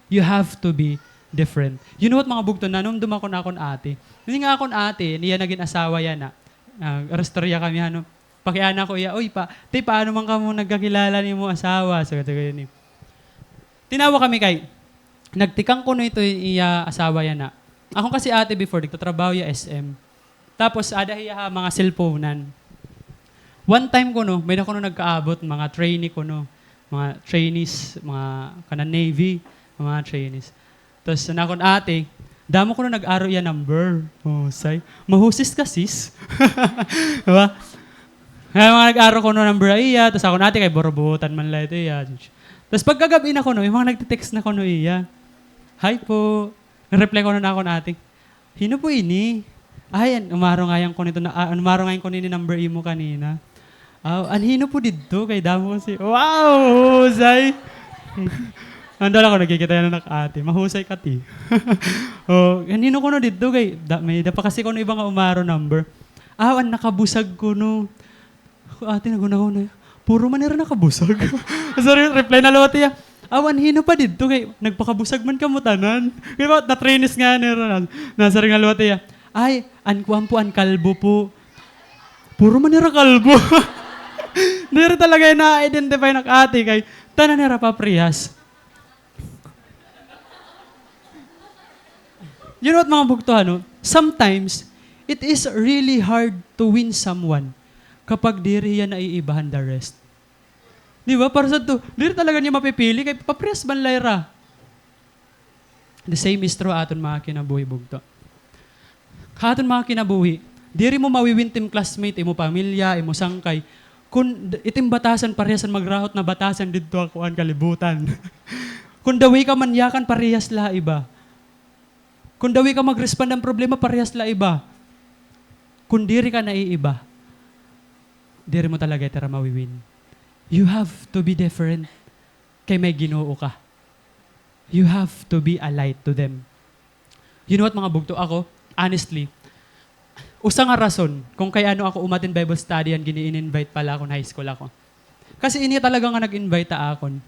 you have to be different. You know what, mga bugto, nanumdom ako na akon ate. Ini nga akon ate, niya nagin asawa yana. Nag-istorya kami, ano, pakiana ko iya, "Uy, pa, te, paano man kamo nagkakilala nimo asawa?" So, sabi ko, "Ini." Tinawa kami kay, nagtikang kuno ito iya asawa yana. Akon kasi ate before, nagtatrabaho hiya S M. Tapos, ada hiya ha mga cellphone-an. One time kuno, may-ada kuno nagkaabot, mga trainee kuno, mga trainees, mga kanan Navy, mga trainees. Tapos, an akon ate, damo kuno nag-aro iya number. Oh, say, mahusis ka, sis. Di ba? Kay mga nag-aro kuno number iya, tapos akon ate kay burubutan man la ito iya. Tapos pagkagab-i na kuno, may mga nagte-text na kuno iya. "Hi po." Reply kuno an akon ate, "Hin-o po ini?" "Ay, an umaro ngay-an kuno ito na, ah, an umaro ngay-an kuno ini number imo kanina." "Aw, an hin-o po didto?" Kay damo kasi. Wow! Husay! Andal ako, nagkikita yana an ak ate. Mahusay ka, ti. Oh, an hin-o kuno didto kay da-, may-ada pa kasi kuno iba nga umaro number. "Aw, an nakabusag kuno." Ako, ate, naghunahuna. Puro man nira nakabusag. Sorry, reply na liwat hiya. "Aw, an hin-o pa didto kay nagpakabusag man kamo tanan." Kay ba, na-trainees nga nira na. Nasiring na liwat hiya, "Ay, an kuan po, an kalbo po." Puro man nira kalbo. Diri talaga na-identify an ak ate kay tanan nira paparehas. You know what, mga bugto, ano? Sometimes, it is really hard to win someone kapag diri hiya naiiba han the rest. Di ba? Para sadto, diri talaga niya mapipili kay paparehas man la hira. The same is true ha aton mga kinabuhi, bugto. Ha aton mga kinabuhi, diri mo mawi-win it im classmate, imo pamilya, imo sangkay, kon d-, it im batasan parehas an magrahot na batasan didto ha kuan, kalibutan. Kon the way ka manyakan, parehas la ha iba. Kon the way ka mag-respond han problema, parehas la iba. Kon diri ka naiiba, diri mo talaga ito hira mawi-win. You have to be different. Kay may Ginoo ka. You have to be a light to them. You know what, mga bugto, ako, honestly, usa nga rason kon kay ano ako umattend Bible study, an gini-in-invite pa la akon high school ako. Kasi ini talaga nga nag-invite ha akon.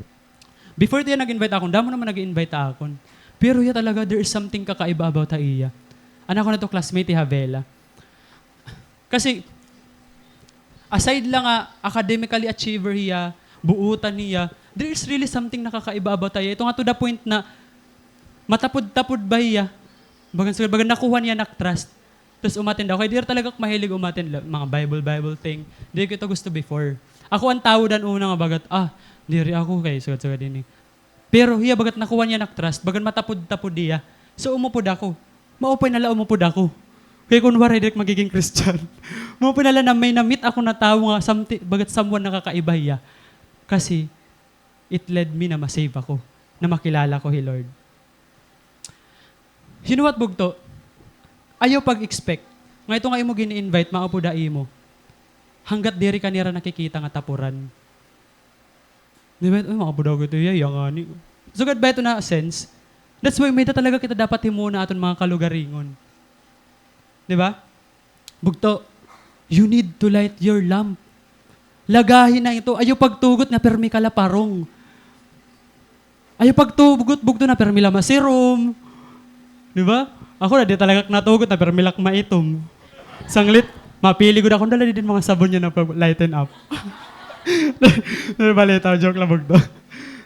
Before it hiya nag-invite ha akon, damo naman nag-invite ha akon. Pero hiya talaga, there is something kakaiba about ha iya. An akon ato classmate, ha Vela. Kasi, aside la nga academically achiever hiya, buotan hiya, there is really something nakakaiba about ha iya. Ito nga to the point na matapod-tapod ba hiya? Bagan, sugad, bagan nakuha niya an ak trust. Tas umattend ako. Kay diri talaga ako mahilig umattend la, mga Bible, Bible thing. Diri ko ito gusto before. Ako an tawo dan una nga bagat, ah, diri ako kay sugad-sugad ini. Pero hiya bagat nakuha niya an ak trust, bagan matapod-tapod hiya. So, umupod ako. Maupay na la umupod ako. Kay kon waray, diri ak magiging Christian. Maupay na la na may na-meet ako na tawo nga something, bagat someone nakakaiba hiya. Kasi, it led me na ma-save ako, na makilala ko hi Lord. You know what, bugto? Ayaw pag-expect nga ito nga imo gini-invite, maupod ha imo. Hanggat diri ka nira nakikita nga tapuran. Di ba? Ay, maupod ako ito, iya, iya ngani. Sugad ba ito na sense? That's why may-ada talaga kita dapat himuna aton mga kalugaringon. Di ba? Bugto, you need to light your lamp. Lagahi na ito. Ayaw pagtugot nga pirmi ka la parong. Ayaw pagtugot, bugto, na pirmi la masirom. Di ba? Ako na, di talaga ak natugot na pirmi la ak maitom. Sanglit, Mapili gud ako, dala didi mga sabon nga napa-lighten up. Diri balita, joke la, bugto.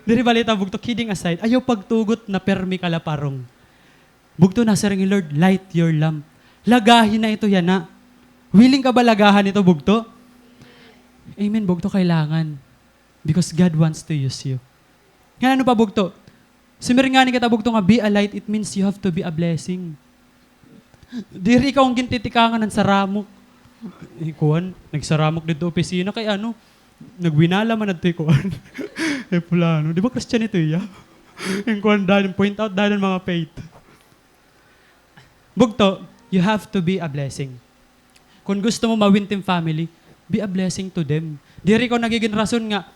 Diri balita, bugto, kidding aside, ayaw pagtugot na pirmi ka la parong. Bugto, nasiring hi Lord, "Light your lamp." Lagahi na ito yana. Willing ka ba lagahan ito, bugto? Amen, bugto, kailangan. Because God wants to use you. Ngan ano pa, bugto? Sumiring ngani kita, bugto, nga be a light, it means you have to be a blessing. Diri ikaw an gintitikangan han saramok. Eh, kuan, nagsaramok didto opisina kay ano, nagwinala man adto hi kuan. Eh, fulano. Di ba Christian ito iya? Yung kuan, dahil, point out dahil mga faith. Bugto, you have to be a blessing. Kung gusto mo ma-win it im family, be a blessing to them. Diri ikaw nagigin rason nga,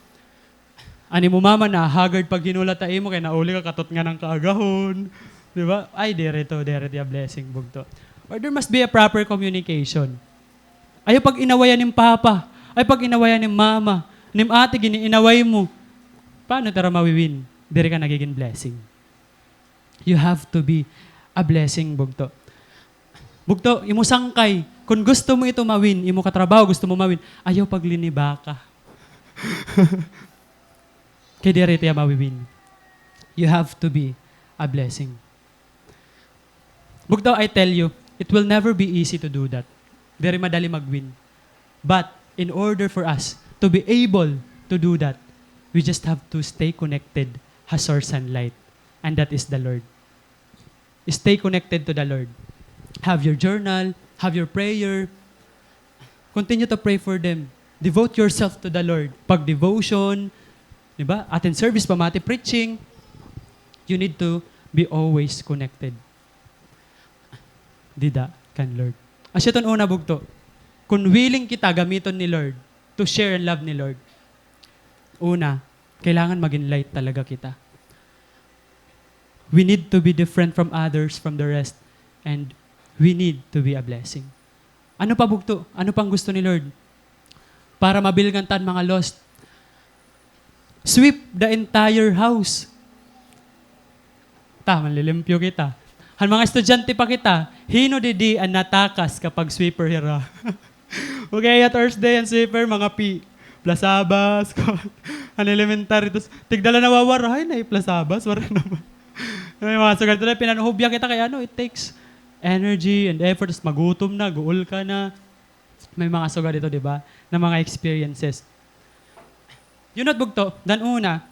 an imo mama nahahaggard paghinulat ha imo kay nauli ka katot nga nang kaagahon. Di ba? Ay, diri ito, diri ito a blessing, bugto. Or there must be a proper communication. Ayaw pag-inawayan nim papa, ayaw pag-inawayan nim mama, nim ate, gin-inaway mo. Paano ito ira mawi-win? Diri ka nagigin blessing. You have to be a blessing, bugto. Bugto, imo sangkay, kon gusto mo ito ma-win, imo katrabaho gusto mo ma-win, ayaw paglinibaka. Kay diri ito iya mawi-win. You have to be a blessing. Bugto, I tell you, it will never be easy to do that. Diri madali mag-win. But in order for us to be able to do that, we just have to stay connected ha source han light, and that is the Lord. Stay connected to the Lord. Have your journal, have your prayer. Continue to pray for them. Devote yourself to the Lord. Pag-devotion, di ba? Attend service, pamati preaching. You need to be always connected dida kan Lord. Asya iton una, bugto. Kon willing kita gamiton ni Lord to share an love ni Lord, una, kailangan magin light talaga kita. We need to be different from others, from the rest, and we need to be a blessing. Ano pa, bugto? Ano pang gusto ni Lord? Para mabilngan ta an mga lost. Sweep the entire house. Ta, manlilimpyo kita. Han mga estudyante pa kita, hin-o didi an natakas kapag sweeper hira? Okay, ha Thursday an sweeper, mga pi-, plasabas, han elementary, tas tigda la nawawara, hay, naay plasabas, waray naman. May mga sugad ito na pinanuhubya kita kay ano, it takes energy and effort, tas magutom na, guol ka na. May mga sugad ito, di ba, na mga experiences. You know, bugto, dan una,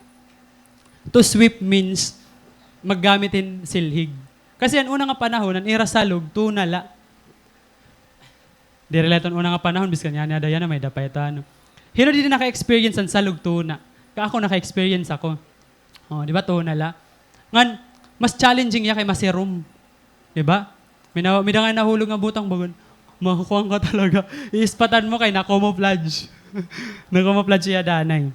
to sweep means maggamit hin silhig. Kasi an una nga panahon, an ira salog, tuna la. Diri la iton una nga panahon, biskan yana, dayana, may-ada pa ito, ano. Hin-o didi naka-experience han salog tuna? Ka ako, naka-experience ako. O, di ba, tuna la. Ngan, mas challenging hiya kay masirom. Di ba? May na-, may da nga nahulog nga butang bagan. Makukuan ka talaga. Iispatan mo kay na-camouflage. Na-camouflage hiya danay.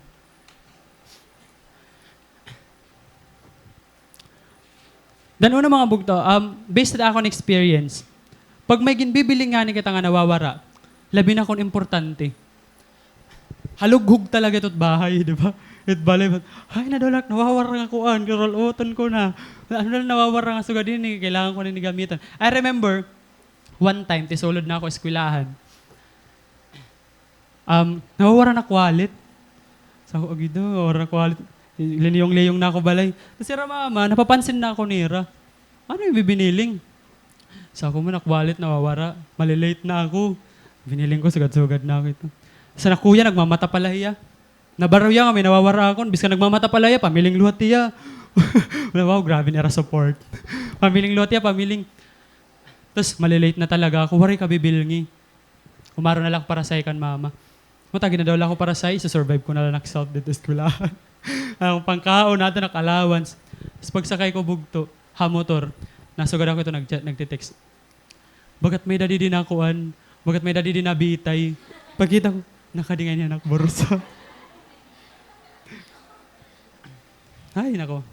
Dan una, mga bugto, um, based sa akon experience, pag may ginbibiling ngani kita nga nawawara, labi na kon importante. Halughog talaga ito it bahay, di ba? It balay, ay, nadulak, nawawara nga kuan, kirul-uton ko na. Ano na nawawara nga sugad ini, kailangan ko na ini gamitan. I remember, one time, tisulod na ako eskwelahan. Um, nawawara an ak wallet. Sa ako, "Agi daw, nawawara an ak wallet." Liniyong-liyong na ako balay. Tas ira mama, napapansin na ako nira. Ano it im biniling? Sa ako man, ak wallet nawawara. Mali-late na ako. Biniling ko, sugad-sugad na ako ito. Sa an ak kuya, nagmamata pa la hiya. Nabaro hiya nga may nawawara akon. Biskan nagmamata pa la hiya, pamiling liwat hiya. Wow, grabe an ira support. Pamiling liwat hiya, pamiling. Tas mali-late na talaga ako. Waray kabibilngi. Umaro na la ako parasay kan mama. Mata, ginadala ko parasay, isusurvive ko na la an ak self didto eskwelahan. An akon pangkaon, ato an ak allowance. Tas pagsakay ko bugto, ha motor, nasugad ako ito nag-chat, nagte-text. Bagat may-ada didi nakuan, bagat may-ada didi nabitay. Pagkita ko, nakadi ngay-an an ak bursa. Ay, nako.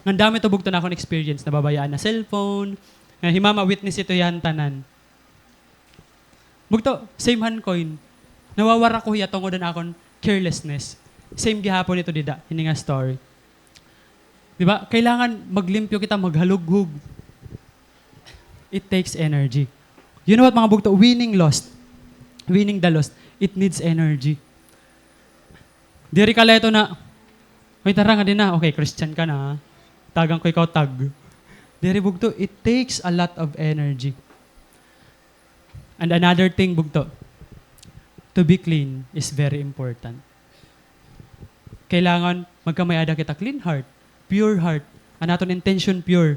Ngan damo ito bugto an akon experience, nababayaan na cellphone. Nga hi mama, witness ito hiya han tanan. Bugto, same han coin. Nawawara ko hiya tungod han akon carelessness. Same gihapon ito dida, ini nga story. Di ba? Kailangan maglimpyo kita, maghalughog. It takes energy. You know what, mga bugto? Winning lost. winning the lost, it needs energy. Diri ka la ito na, "Hoy, tara nga din na. Okay, Christian ka na, ha? Tagan ko ikaw tag." Diri, bugto, it takes a lot of energy. And another thing, bugto, to be clean is very important. Kailangan magkamay-ada kita clean heart, pure heart. An aton intention pure.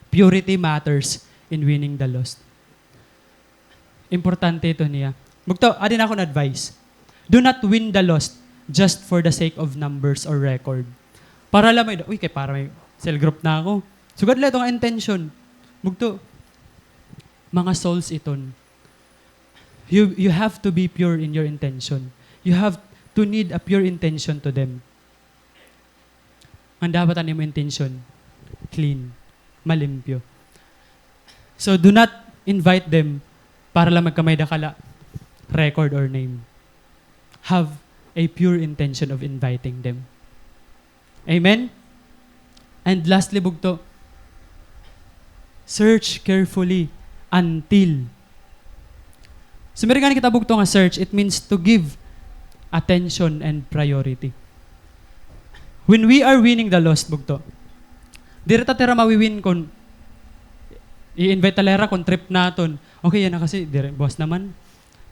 Purity matters in winning the lost. Importante ito niya. Bugto, adi na akon advice. Do not win the lost just for the sake of numbers or record. Para la may, "Uy, kay para may cell group na ako." Sugad la ito nga intention. Bugto, mga souls iton. You, you have to be pure in your intention. You have to need a pure intention to them. Ngan dapat an imo intention, clean, malimpyo. So do not invite them para lang magkamay-ada ka la record or name. Have a pure intention of inviting them. Amen? And lastly, bugto, search carefully until. So, may ngani kita, bugto, nga search, it means to give attention and priority. When we are winning the lost, bugto, diri ta hira mawi-win kon i-invite ta la hira kon trip naton. Okay, yana kasi, diri, buwas naman.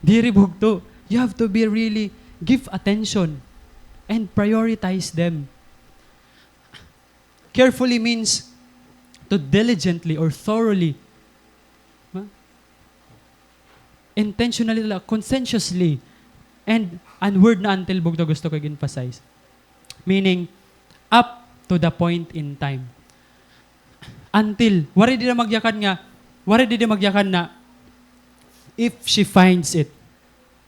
Diri, bugto. You have to be really, give attention and prioritize them. Carefully means to diligently or thoroughly. Ha? Intentionally, conscientiously. And an word na until, bugto, gusto ko i-emphasize. Meaning, up to the point in time. Until, waray dida magyakan nga, waray dida magyakan na, if she finds it.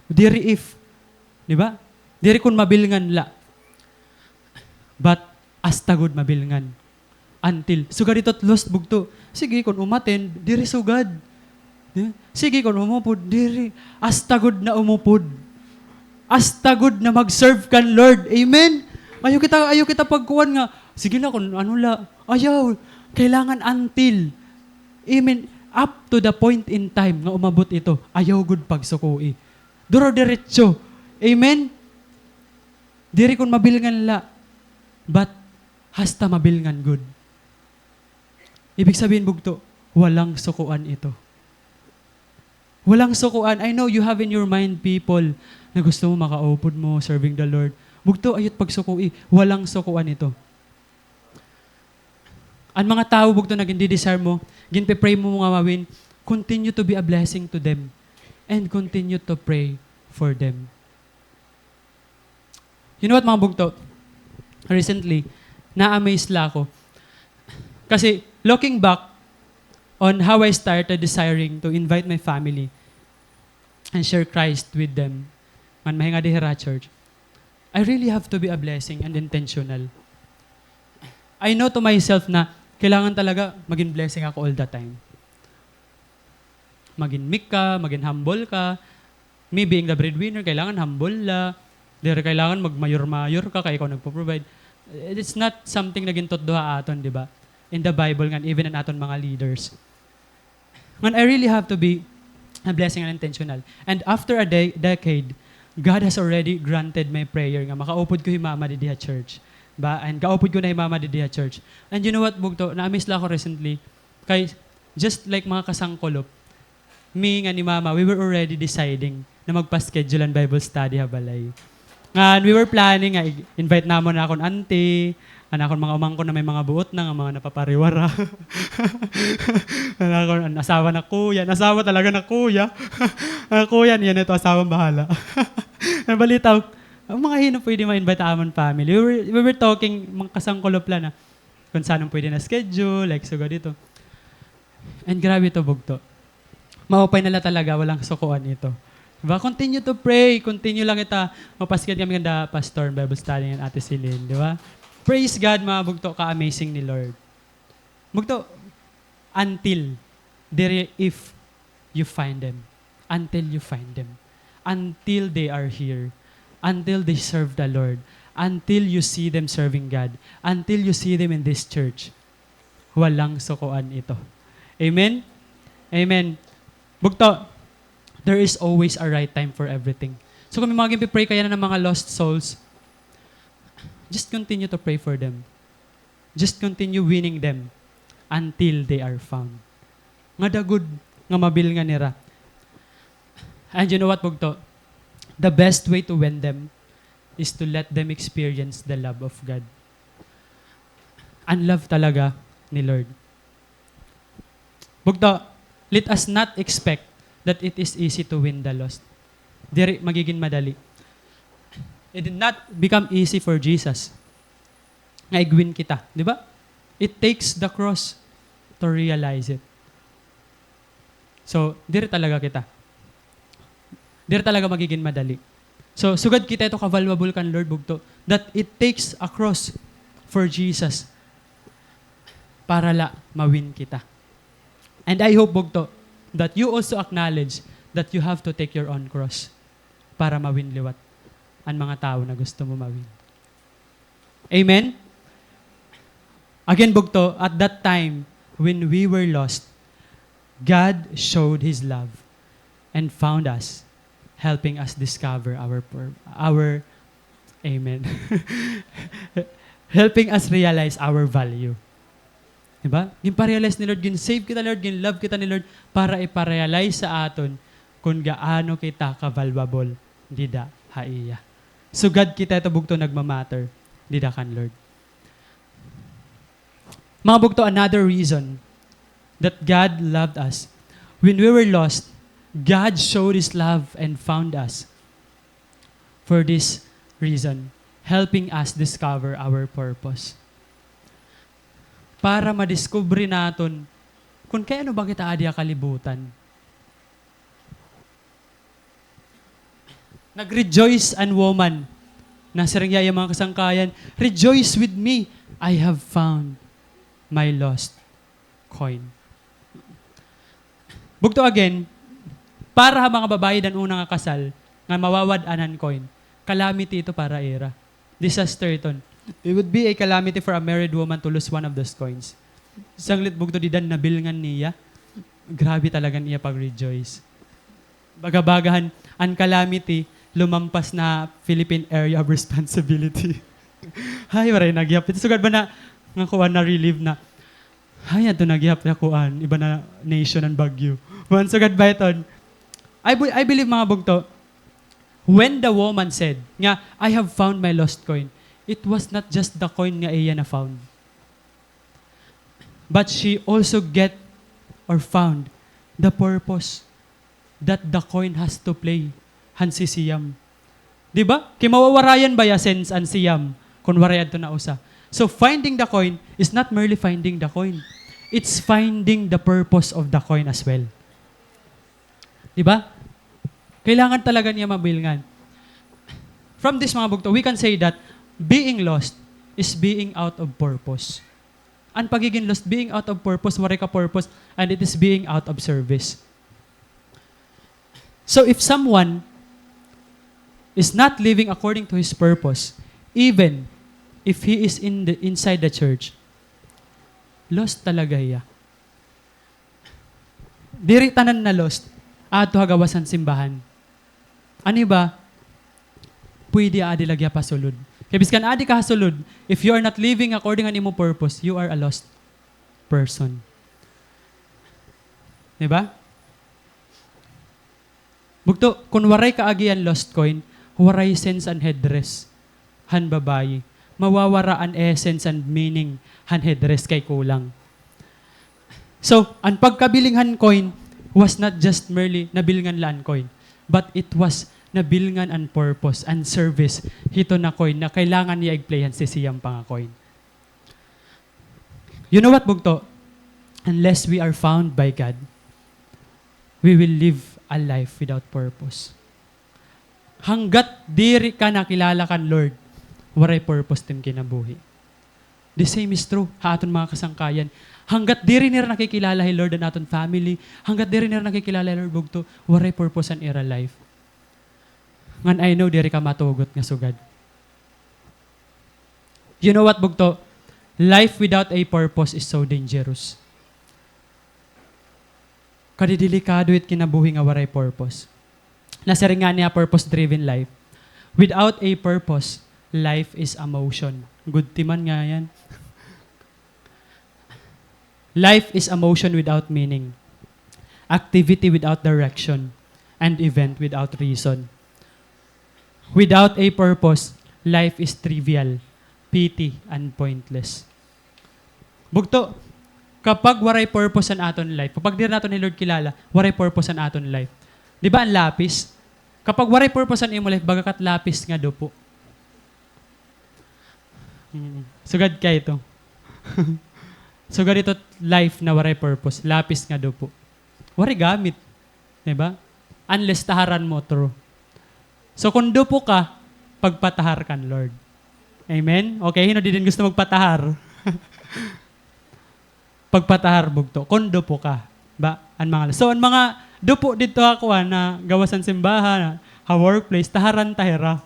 Diri if. Di ba? Diri kon mabilngan la. But, hasta gud mabilngan. Until. Sugad ito lost, bugto. Sige, kon umattend, diri sugad. Di ba? Sige, kon umupod, diri. Hasta gud na umupod. Hasta gud na mag-serve kan Lord. Amen? Ayaw kita, ayaw kita pagkuan nga, "Sige la, kon ano la." Ayaw. Kailangan until. Amen. Up to the point in time nga umabot ito, ayaw gud pagsukoi. Duro-diretso. Amen? Diri kon mabilngan la, but hasta mabilngan gud. Ibig sabihin, bugto, walang sukuan ito. Walang sukuan. I know you have in your mind people na gusto mo makaupod mo, serving the Lord. Bugto, ayaw it pagsukoi. Walang sukuan ito. An mga tawo, bugto, na gindidesire mo, ginpe-pray mo nga mawin, continue to be a blessing to them. And continue to pray for them. You know what, mga bugto? Recently, na-amaze la ako. Kasi, looking back on how I started desiring to invite my family and share Christ with them, ngan mahingadi hira ha church, I really have to be a blessing and intentional. I know to myself na kailangan talaga magin blessing ako all the time. Magin meek ka, magin humble ka. Me being the breadwinner, kailangan humble la. Diri kailangan magmayor-mayor ka kay ikaw nagpo-provide. It's not something na gintutdo ha aton, di ba? In the Bible ngan, even an aton mga leaders. Ngan, I really have to be a blessing and intentional. And after a de-, decade, God has already granted my prayer nga makaupod ko hi Mama didi ha church. Ba, and kaupod ko na hi Mama didi ha church. And you know what, bugto? Na-amaze la ako recently. Kay, just like mga kasangkulop, me ngan hi Mama, we were already deciding na magpa-schedule an Bible study ha balay. Ngan, we were planning nga i-invite namon an akon auntie, an akon mga umangkon na may mga buot na nga mga napapariwara. An akon, an asawa na kuya, an asawa talaga na kuya. An kuya niya na ito, asawa bahala. Nabalita, an mga hin-o pwede ma-invite ha amon family. We were, we were talking, mga kasangkulop la na, kon san-o pwede na schedule, like, sugad ito. And grabe ito, bugto. Maupay na la talaga, walang sukuan ito. Di ba? Continue to pray. Continue la kita. Mapaskid kami kanda Pastor, Bible study ngan Ate Celine, di ba? Praise God, mga bugto, ka-amazing ni Lord. Bugto, until, diri, if you find them. Until you find them. Until they are here. Until they serve the Lord. Until you see them serving God. Until you see them in this church. Walang sukuan ito. Amen? Amen. Bugto, There is always a right time for everything. So kung may mga ginpi-pray ka yana nga mga lost souls, just continue to pray for them. Just continue winning them until they are found. Ngada gud nga mabilngan nira. And you know what, bugto? The best way to win them is to let them experience the love of God. An love talaga ni Lord. Bugto, let us not expect that it is easy to win the lost. Diri magigin madali. It did not become easy for Jesus nga ig-win kita, di ba? It takes the cross to realize it. So, diri talaga kita. Diri talaga magigin madali. So, sugad kita ito ka-valuable kan Lord, bugto, that it takes a cross for Jesus para la ma-win kita. And I hope, bugto, that you also acknowledge that you have to take your own cross para ma-win liwat an mga tawo na gusto mo ma-win. Amen? Again, bugto, at that time when we were lost, God showed His love and found us, helping us discover our pur-, our, amen, helping us realize our value. Di ba? Ginpa-realize ni Lord, gin-save kita ni Lord, gin-love kita ni Lord para ipa-realize sa aton kon gaano kita ka-valuable dida ha iya. Sugad kita ito, bugto, nagma-matter dida kan Lord. Mga bugto, another reason that God loved us. When we were lost, God showed His love and found us. For this reason, helping us discover our purpose. Para madiskubre naton kon kay ano ba kita adi ha kalibutan. Nag-rejoice an woman. Nasiring hiya ha iya mga kasangkayan, "Rejoice with me, I have found my lost coin." Bugto, again, para ha mga babaye dan una nga kasal nga mawawad-an an coin, calamity ito para ira. Disaster iton. It would be a calamity for a married woman to lose one of those coins. Sanglit, bugto, dida nabilngan niya. Grabe talaga an iya pag-rejoice. Baga-baga han, an calamity lumampas na Philippine Area of Responsibility. Hay, waray na gihap. Ito sugad ba na, nga kuan, na-relieve na. Hay, adto na gihap na kuan, iba na nation an bagyo. Kuan, sugad ba iton? I be-, I believe, mga bugto, when the woman said nga, "I have found my lost coin," it was not just the coin nga iya na-found. But she also get or found the purpose that the coin has to play han sisiyam. Di ba? Kay mawawarayan baya sense an siyam kon waray adto na usa. So finding the coin is not merely finding the coin. It's finding the purpose of the coin as well. Di ba? Kailangan talaga niya mabilngan. From this, mga bugto, we can say that being lost is being out of purpose. An pagigin lost, being out of purpose, waray ka purpose, and it is being out of service. So if someone is not living according to his purpose, even if he is in the, inside the church, lost talaga hiya. Diri tanan na lost adto ha gawas han simbahan. An iba, pwede adi la gihap ha sulod. Kay biskan adi ka ha sulod, if you are not living according han imo purpose, you are a lost person. Di ba? Bugto, kon waray ka agi an lost coin, waray sense an headdress han babaye. Mawawara an essence and meaning han headdress kay kulang. So, an pagkabiling han coin was not just merely nabilngan la an coin, but it was nabilngan an purpose, an service hiton nga coin na kailangan niya ig-play han sisiyam pa nga coin. You know what, bugto? Unless we are found by God, we will live a life without purpose. Hanggat diri ka nakilala kan Lord, waray purpose it im kinabuhi. The same is true ha aton mga kasangkayan. Hanggat diri nira nakikilala hi Lord an aton family, hanggat diri nira nakikilala hi Lord, bugto, waray purpose an ira life. Ngan I know diri ka matugot nga sugad. You know what, bugto? Life without a purpose is so dangerous. Kadidelikado it kinabuhi nga waray purpose. Nasiring ngani ha Purpose-Driven Life, "Without a purpose, life is a motion." Good timan nga yan. "Life is a motion without meaning, activity without direction, and event without reason." Without a purpose, life is trivial, petty, and pointless. Bugto, kapag waray purpose an aton life, kapag diri naton hi Lord kilala, waray purpose an aton life. Di ba an lapis? Kapag waray purpose an imo life, baga kat lapis nga dupo. Mm. Sugad kay ito. Sugad ito life na waray purpose, lapis nga dupo. Waray gamit. Di ba? Unless taharan mo through. So, kung dupo ka, pagpatahar kan Lord. Amen? Okay, hino di din gusto magpatahar? Pagpatahar bugto, kung dupo ka. Ba, an mga, so, an mga dupo didto ha kuan na gawas han simbahan, ha workplace, taharan ta hira.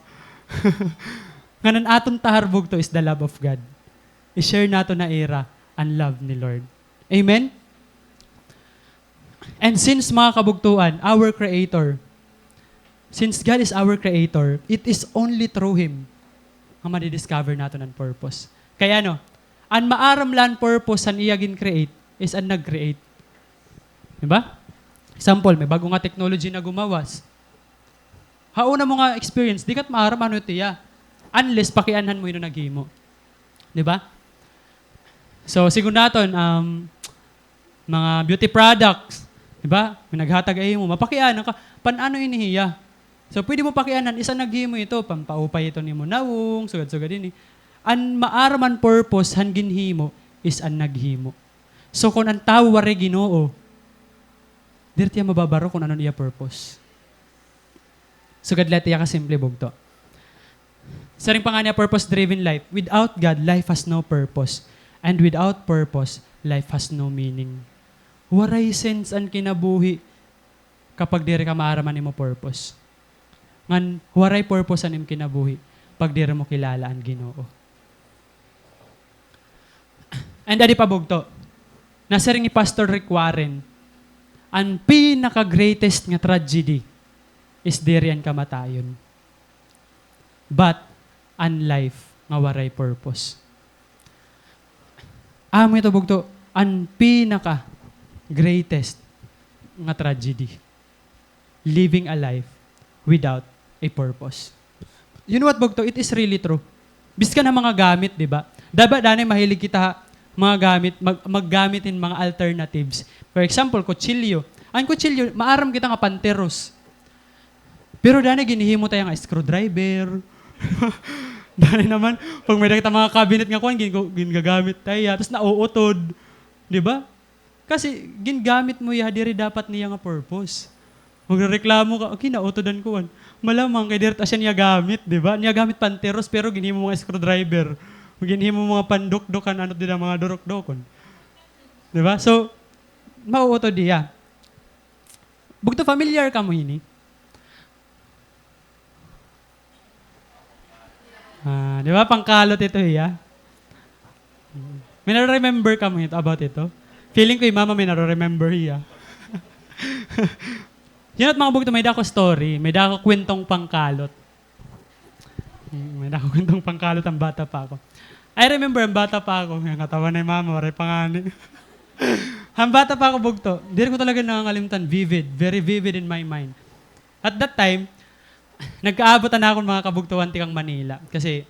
Ngan an aton tahar bugto is the love of God. I-share naton ha ira an love ni Lord. Amen? And since, mga kabugtoan, our Creator, since God is our Creator, it is only through Him nga madi-discover naton an purpose. Kay ano, an maaram la an purpose han iya gin-create is an nag-create. Di ba? Example, may bag-o nga technology na gumawas. Ha una mo nga experience, di kat maaram ano it iya. Unless pakianhan mo hin naghimo. Di ba? So, sigon naton, um, mga beauty products, di ba? May naghatag ha imo, mapakianan ka, pan-ano ini hiya? So, pwede mo pakianan, is an naghimo ito, pampaupay ito nimo nawong, sugad-sugad ini. An maaram an purpose han ginhimo is an naghimo. So, kon an tawo waray Ginoo, diri tiya mababaro kon ano an iya purpose. Sugad la tiya kasimple, bugto. Siring pa ngani ha Purpose-Driven Life, "Without God, life has no purpose. And without purpose, life has no meaning." Waray sense an kinabuhi kapag diri ka maaram an imo purpose. Ngan waray purpose an imo kinabuhi pag diri mo kilala an Ginoo. And adi pa bugto, nasiring ni Pastor Rick Warren, an pinaka-greatest nga tragedy is diri an kamatayon, but an life nga waray purpose. Amo ito bugto, an pinaka-greatest nga tragedy. Living a life without a purpose. You know what, bugto? It is really true. Biskan ha mga gamit, di ba? Daba danay mahilig kita ha mga gamit, mag-, maggamit hin mga alternatives. For example, kutsilyo. An kutsilyo, maaram kita nga panteros. Pero danay ginhimo ta hiya nga screwdriver. Danay naman, pag may-ada kita mga cabinet nga kuan, gin-, gingagamit ta hiya. Tapos nauutod. Di ba? Kasi gingamit mo hiya diri dapat niya nga purpose. Magrereklamo ka, "Okay, nautodan ko, an." Malamang kay diri ta siya niya gamit, di ba? Niya gamit panteros, pero ginhimo nga screwdriver. Ginhimo mga pandukdok, an ano dida, mga durukdokon. Di ba? So, mauutod hiya. Bugto, familiar kamo hini? Ah, di ba? Pangkalot ito hiya. May nare-remember kamo ito, about ito? Feeling ko hi Mama may nare-remember hiya. Yan at mga bugto, may dako story, may dako kwentong pangkalot. Hmm, may dako kwentong pangkalot an bata pa ako. I remember, an bata pa ako, may katawa na hi Mama, waray pa ngani. An bata pa ako, bugto, diri ko talaga nangangalimtan, vivid, very vivid in my mind. At that time, nagkaabot an akon mga kabugtoan tikang Manila. Kasi,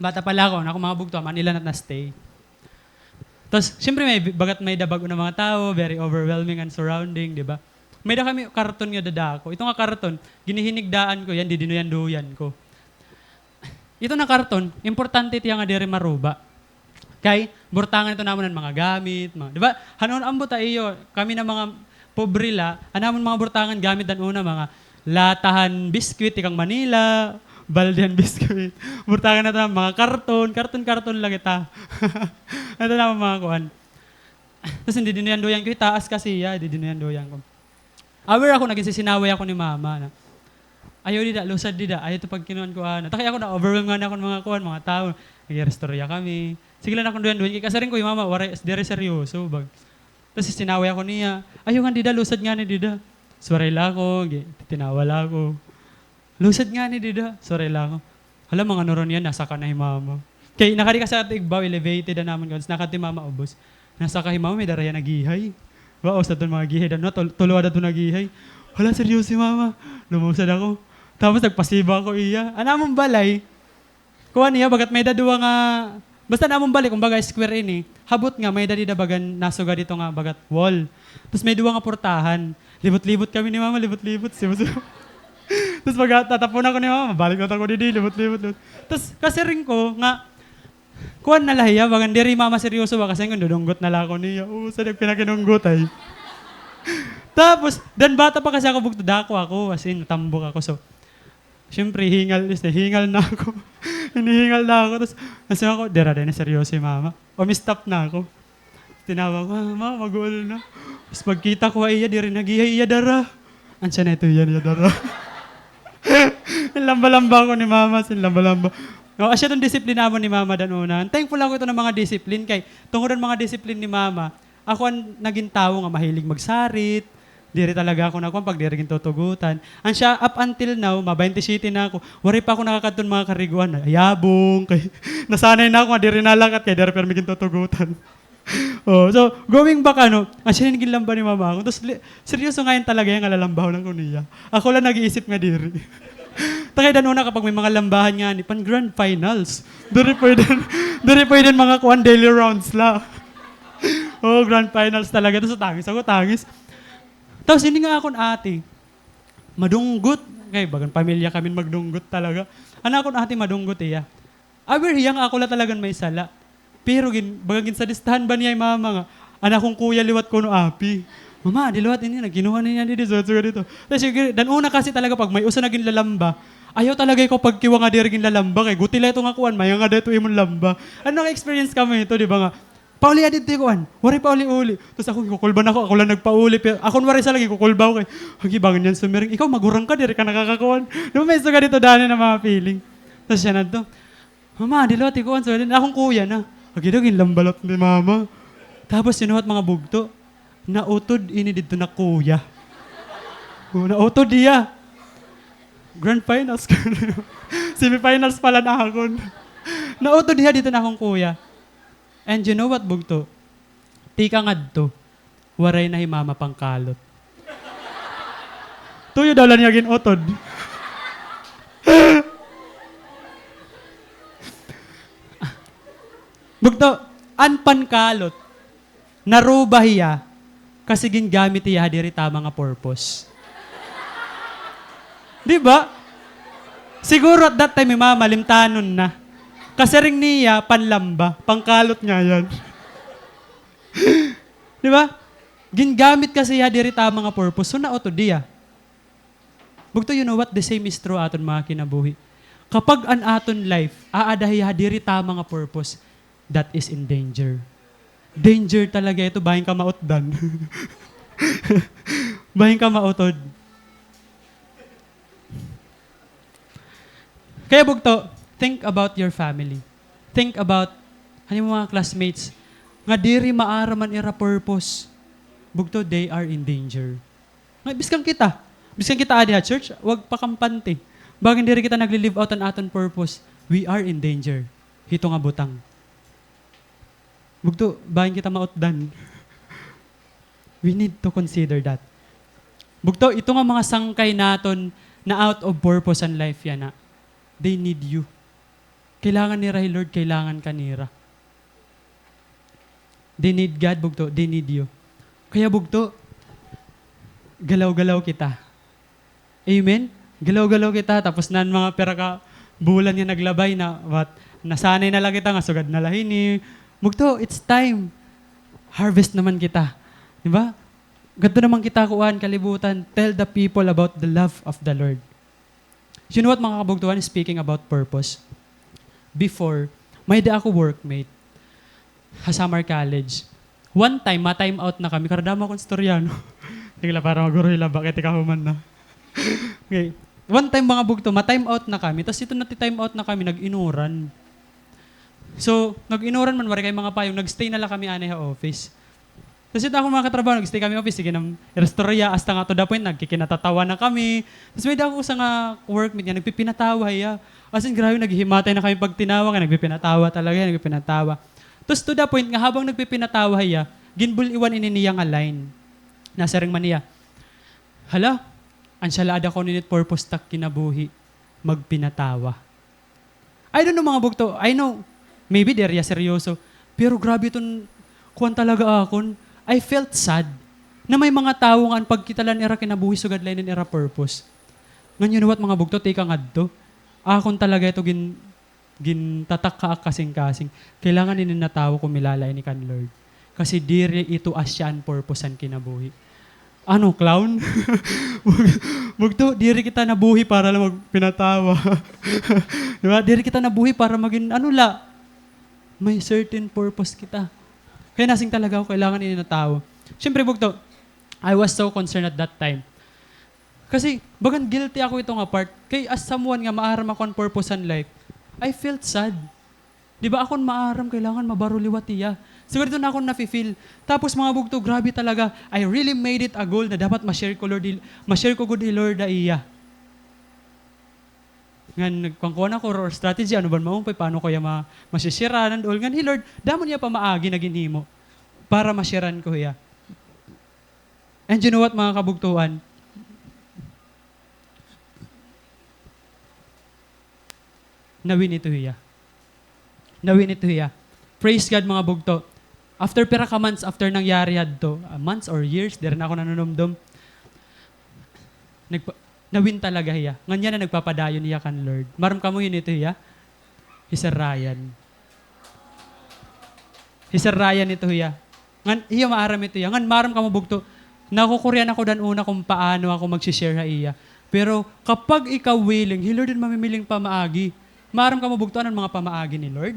bata pa la ako, an akon mga bugto, Manila na na-stay. Tas, siyempre, may, bagat may-ada bag-o na mga tawo, very overwhelming an surrounding, di ba? May-ada kami karton nga dadako. Ito nga karton, ginihinigdaan ko, yan, didinuyan-duyan ko. Ito nga karton, importante tiya nga diri maruba. Kay, burtangan ito namon an mga gamit, mga, di ba? Han una, ambot ha iyo, kami na mga pobre la, an amon mga burtangan gamit han una, mga lata han biskwit, tikang Manila, balde han biskwit. Burtangan naton mga karton, karton-karton la kita. Ito namon mga kuan. Tas didinuyan-duyan ko, itaas kasi hiya, didinuyan-duyan ko. Aware ako, nagin sisinaway ako ni Mama na, "Ayaw dida, lusad dida, ayaw ito pagkinuan-kuan." Ta kay ako na-overwhelm ngani akon mga kuan, mga tawo. Nag-iristorya kami. Sige la nakon duyan-duyan, kay kasiring ko hi Mama, waray, diri seryoso, bag. Tas sisinaway ako niya, "Ayaw ngani dida, lusad ngani dida." Swaray la ako, gi-, titinawa la ako. Lusad ngani dida, swaray la ako. Hala, mga nuron yan, nasaka na hi mama. Kay nakadi ka sa igbaw, elevated an amon kuan, nakadi hi mama ubos. Nasaka hi mama, may dara hiya nga gihay. Wa, usa ton mga gihay, dano, tul-, tulo ada ton nga gihay. Hala, seryoso hi mama. Lumusad ako. Tapos nagpasiba ako iya. An amon balay, kuan niya, bagat may-ada duwa nga, basta an amon balay, kumbaga, square ini. Habot nga, may-ada dida bagan nasugad dito nga bagat wall. Tapos may duwa nga portahan. Libot-libot kami ni mama, libot-libot. Sibu-sibu. Tapos pagtatapon ako ni mama, balik na ako didi, libot-libot, libot. Tapos kasiring ko nga, kuan na la hiya, bagan diri mama seryoso ba, kasi kung dudunggot na la ako niya. Oo, sa nagpinakinunggot ay. Tapos, dan bata pa kasi ako, bugto, dako ako, as in, tambok ako. So, siyempre, hingal, is, hingal na ako. Hinihingal na ako. Tapos, nasa ako, dira, dira na seryoso hi mama. O, mi-stop na ako. Tinawag ko, "Ah, ma, mag-uol na." Tapos pagkita ko, ay iya, diri na gihay iya dara. Ansa na ito iya, iya dara. Lamba-lamba ako ni mama, sin lamba-lamba. No, asya ton discipline amo ni mama dan una. Thankful ako ito ng mga discipline kay tungod an mga discipline ni mama, ako an naging tawo nga mahilig magsarit, diri talaga ako nakuan pag diri gintutugutan. An siya, up until now, ma-twenty-seven na ako, waray pa ako nakakadton mga kariguan. Yabong, kay nasanay na ako nga diri nalakat, kay diri pirmi gintutugutan. Oh, so, going back, ano, an siya ginlamba ni mama ako. Tapos, li-, seryoso nga yan talaga yan, nga lalambahon ako niya. Ako lang nag-iisip nga diri. Takay dan una kapag may mga lambahan nga ni, pan grand finals. Diri pwede, diri pwede mga kuan, daily rounds la. Oh, grand finals talaga. Tapos tangis ako, tangis. Tapos ini nga akon ate, madunggot. Kay bagan pamilya kami magdunggot talaga. An akon ate madunggot iya. Aware hiya nga ako la talagan may sala. Pero gin-, bagan ginsadistahan ba niya hi mama nga, an akon kuya liwat kuno api. Mama, adi liwat ini, nagkinuha niya didi, so, so, dito. Tapos sige, dan una kasi talaga pag may usa na ginlalamba, ayaw talaga ikaw pagkiwa nga diri ginlalamba, kay guti la ito nga kuan, may nga dito imon lamba. Ano naka-experience kami ito, di ba nga? Pauli, adi, ti kuan. Waray pauli-uli. Tapos ako, gikukulba na ako. Ako lang nagpauli. Pero ako, waray sa lagi, kukulba ako kay, "Agi, bangon yan, sumiring. Ikaw, magurang ka, diri ka nakakakuan." Di ba, may suga dito, dani na mga feeling. Tapos siya na to, "Mama, adi liwat, ti kuan." So, akong kuya na. Agi daw, ginlambalat ni mama. Tapos, you know what, mga bugto? Nautod ini dito na kuya. Oh, nautod iya. Grand finals. Semifinals pala na akon. Nautod iya dito na akong kuya. And you know what, bugto? Tikang adto, waray na hi mama pangkalot. Tuyo daw la niya gin-utod. Bugto, an pangkalot, naruba hiya, kasi gingamit hiya ha diri tama nga purpose. Di ba? Siguro at that time, hi mama, limtanon na. Kasiring niya, panlamba, pangkalot nga yan. Di ba? Gingamit kasi hiya diri tama nga purpose. So, nautod hiya. Bugto, you know what? The same is true aton mga kinabuhi. Kapag an aton life, aada hiya diri tama nga purpose, that is in danger. Danger talaga ito, bahin ka mautdan. Bahin ka mautod. Kaya bugto, think about your family. Think about an imo mga classmates nga diri maaram an ira purpose. Bugto, they are in danger. Nga, biskan kita. Biskan kita adi ha church, wag pakampante. Bagan diri kita nagli-live out an aton purpose. We are in danger. Hito nga butang. Bugto, bahin kita mautdan. We need to consider that. Bugto, ito nga mga sangkay naton na out of purpose an life yana. They need you. Kailangan nira hi Lord, kailangan ka nira. They need God, bugto, they need you. Kaya bugto, galaw-galaw kita. Amen? Galaw-galaw kita, tapos na an mga pira ka bulan nga naglabay na, what, nasanay na la kita nga sugad na la hini. Bugto, it's time. Harvest naman kita. Di ba? Ngadto naman kita kuan, kalibutan. Tell the people about the love of the Lord. You know what, mga kabugtuan, speaking about purpose, before, may-ada ako workmate ha Samar College. One time, ma-time out na kami. Karadama akong istorya, no? Sige la, para maguro hila, bakit ikahuman na? Okay. One time, mga bugto, ma-time out na kami. Tapos ito nati-time out na kami, nag-inuran. So, nag-inuran man, waray kay mga payong, nag-stay na la kami anay ha office. Tas it akon mga katrabaho, nag-stay kami office, sige nang iristorya, hasta nga to the point, nagkikinatatawa na kami. Tas may-ada ako usa nga workmate nga nagpipinatawa hiya. As in, grabe, naghihimatay na kami pagtinawa, kay nagpipinatawa talaga hiya, nagpipinatawa. Tas to the point nga habang nagpipinatawa hiya, ginbul-iwan ini niya nga line. Nasiring man niya, "Hala, ansya la ada kuno ini it purpose ta kinabuhi, magpinatawa." I don't know, mga bugto. I know, maybe diri hiya seryoso. Pero grabe iton kuan talaga akon. I felt sad na may mga tawo nga an pagkita la han ira kinabuhi sugad la ini an ira purpose. Ngan you know what, mga bugto, tikang adto, akon talaga ito gin-, gintatak ha ak kasingkasing. Kailangan ini nga tawo kumilala ini kan Lord. Kasi diri ito asya an purpose han kinabuhi. Ano, clown? Bug-, bugto, diri kita nabuhi para la magpinatawa. Di ba? Diri kita nabuhi para magin, ano la, may certain purpose kita. Kaya nasiring talaga ako, kailangan ini nga tawo. Siyempre, bugto, I was so concerned at that time. Kasi, bagan guilty ako ito nga part. Kay as someone nga maaram ako an purpose han life, I felt sad. Di ba, akon maaram, kailangan mabaro liwat hiya. Sugad ito nga akon nafi-feel. Tapos, mga bugto, grabe talaga. I really made it a goal na dapat ma-share ko, Lord, hi-, ma-share ko gud hi Lord ha iya. Ngan nagkuan-kuan ako or strategy, ano ba an maumpay, paano ko hiya ma-, ma-share-an and all. Ngan hi Lord, damo niya pamaagi nga ginhimo para ma-share-an ko hiya. And you know what, mga kabugtoan? Na-win ito hiya. Na-win ito hiya. Praise God, mga bugto. After pira ka months after nangyari hadto, ah, months or years, diri na ako nanunumdom. Nagpa-, na-win talaga hiya. Ngan yana nagpapadayon hiya kan Lord. Maaram kamo hin-o ito hiya? Hi Sir Ryan. Hi Sir Ryan ito hiya. Ngan hiya maaram ito hiya. Ngan maaram kamo bugto, nakukurian ako dan una kon paano ako magsi-share ha iya. Pero kapag ikaw willing, hi Lord an mamimiling pamaagi. Maaram kamo bugto, ano an mga pamaagi ni Lord?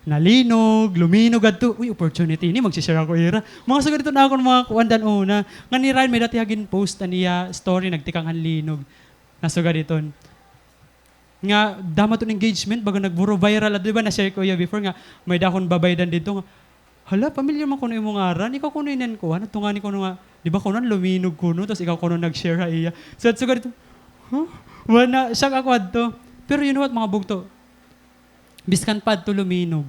Nalinog, luminog adto. Uy, opportunity ini, magsi-share ako ira. Mga sugad ito nga akon mga kuan dan una. Ngan hi Ryan may-ada hiya gin-post an iya story, nagtikang han linog. Nasugad iton. Nga, damo iton engagement, baga nagburo viral. Di ba, na-share ko iya before nga, may-ada akon babaydan didto nga, "Hala, pamilyar man kuno imo ngaran, ikaw kuno ini an kuan, adto ngani kuno nga, di ba kuno luminog kuno, tas ikaw kuno nag-share ha iya." So, sugad ito, huh? Wala, shock ako adto. Pero you know what, mga bugto? Biskan pa adto luminog.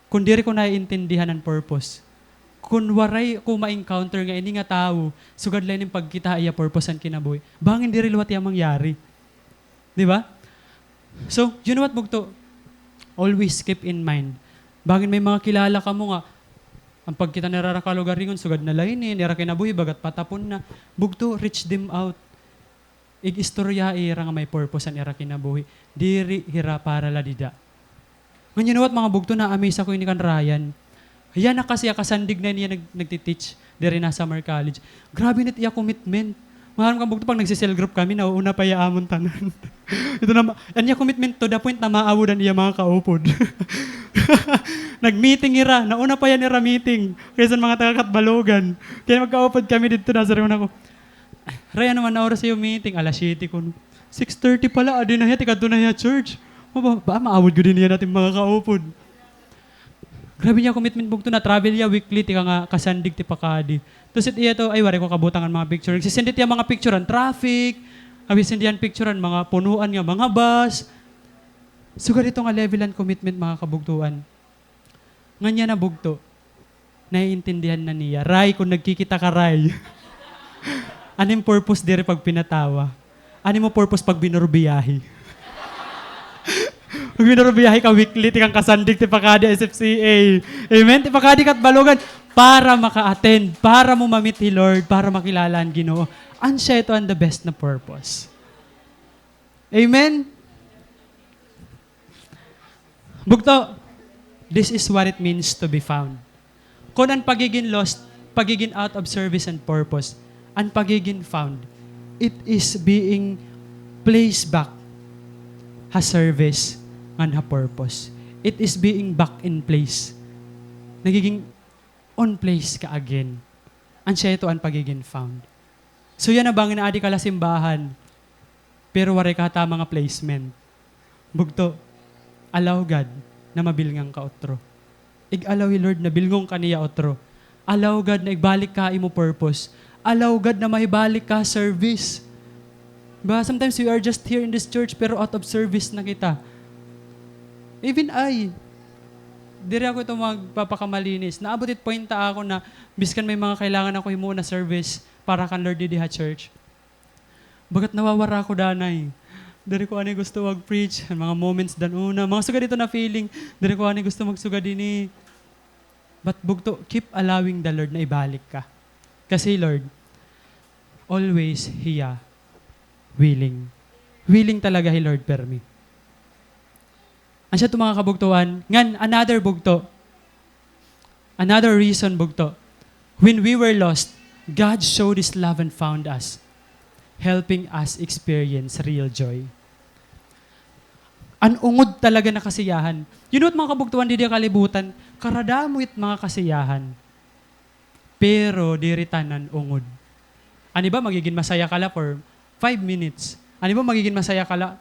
Kon diri ko naiintindihan an purpose, kon waray ko ma-encounter nga ini nga tawo, sugad la ini an pagkita ha iya purpose han kinabuhi, bangin diri liwat hiya mangyari. Di ba? So, you know what, bugto? Always keep in mind. Bangin may mga kilala kamo nga, an pagkita nira hira kalugaringon, sugad na la ini, an ira kinabuhi, bagat patapon na. Bugto, reach them out. Ig-istorya ha ira nga may purpose an ira kinabuhi. Diri hira para la dida. Ngan you know what, mga bugto, na-amaze ako ini kan Ryan. Yana kasi, ah, kasandig na niya nag-, nagti-teach diri ha Summer College. Grabe na it iya commitment. Maaram kamo bugto, pag nagse-cell group kami, nauuna pa hiya ha amon tanan. Ito na, an iya commitment to the point na maawod an iya mga kaupod. Nag-meeting hira, nauna pa hiya han ira meeting kaysa han mga taga-Catbalogan. Kay magkaupod kami didto, nasiring ako, "Ryan, ano man oras iyo meeting?" "Alas siyete kuno." "Six thirty pa la, adi na hiya, tikadto na hiya church. Maba-, baka maawod gud ini hiya han aton mga kaupod." Grabe niya commitment bugto, na-travel hiya weekly, tikang ha kasandig tipakadi. Tapos it iya to, ay, waray ko kabutang an mga picture. Nagsisend it hiya mga picture han traffic, nagsisend hiya han picture han mga punuan nga mga bus. Sugad ito nga level han commitment, mga kabugtoan. Ngan yana bugto, naiintindihan na niya. Ray, kon nagkikita ka, Ray, ano im purpose diri pagpinatawa? Ano imo purpose pag binurubiyahe? Pag binurubiyahe ka weekly, tikang kasandig tipakadi S F C A. Amen? Tipakadi Catbalogan para maka-attend, para mo ma-meet hi Lord, para makilala an Ginoo. Asya ito an the best na purpose. Amen? Bugto, this is what it means to be found. Kon an pagigin lost, pagigin out of service and purpose, an pagigin found, it is being placed back ha service ngan ha purpose. It is being back in place. Nagiging on place ka again. Asya ito an pagigin found. So yana bangin aadi ka la simbahan, pero waray ka ha tama nga placement. Bugto, allow God na mabilngan ka utro. Ig-allow hi Lord na bilngon ka niya utro. Allow God na igbalik ka ha imo purpose. Allow God na mahibalik ka ha service. Ba, sometimes we are just here in this church, pero out of service na kita. Even I, diri ako ito magpapakamalinis. Naabot it point ta ako na, biskan may mga kailangan ako himuon na service para kan Lord didi ha church. Bagat nawawara ako danay. Diri ko anay gusto mag-preach. An mga moments dan una. Mga sugad ito na feeling. Diri ko anay gusto magsugad ini. But bugto, keep allowing the Lord na ibalik ka. Kasi Lord, always hiya willing. Willing talaga hi Lord permi. Asya ito, mga kabugtoan, ngan another bugto. Another reason, bugto. When we were lost, God showed His love and found us, helping us experience real joy. An ungod talaga na kasiyahan. You know what, mga kabugtoan, didi ha kalibutan, karadamo it mga kasiyahan. Pero diri tanan ungod. An iba magigin masaya ka la for five minutes. An iba magigin masaya ka la,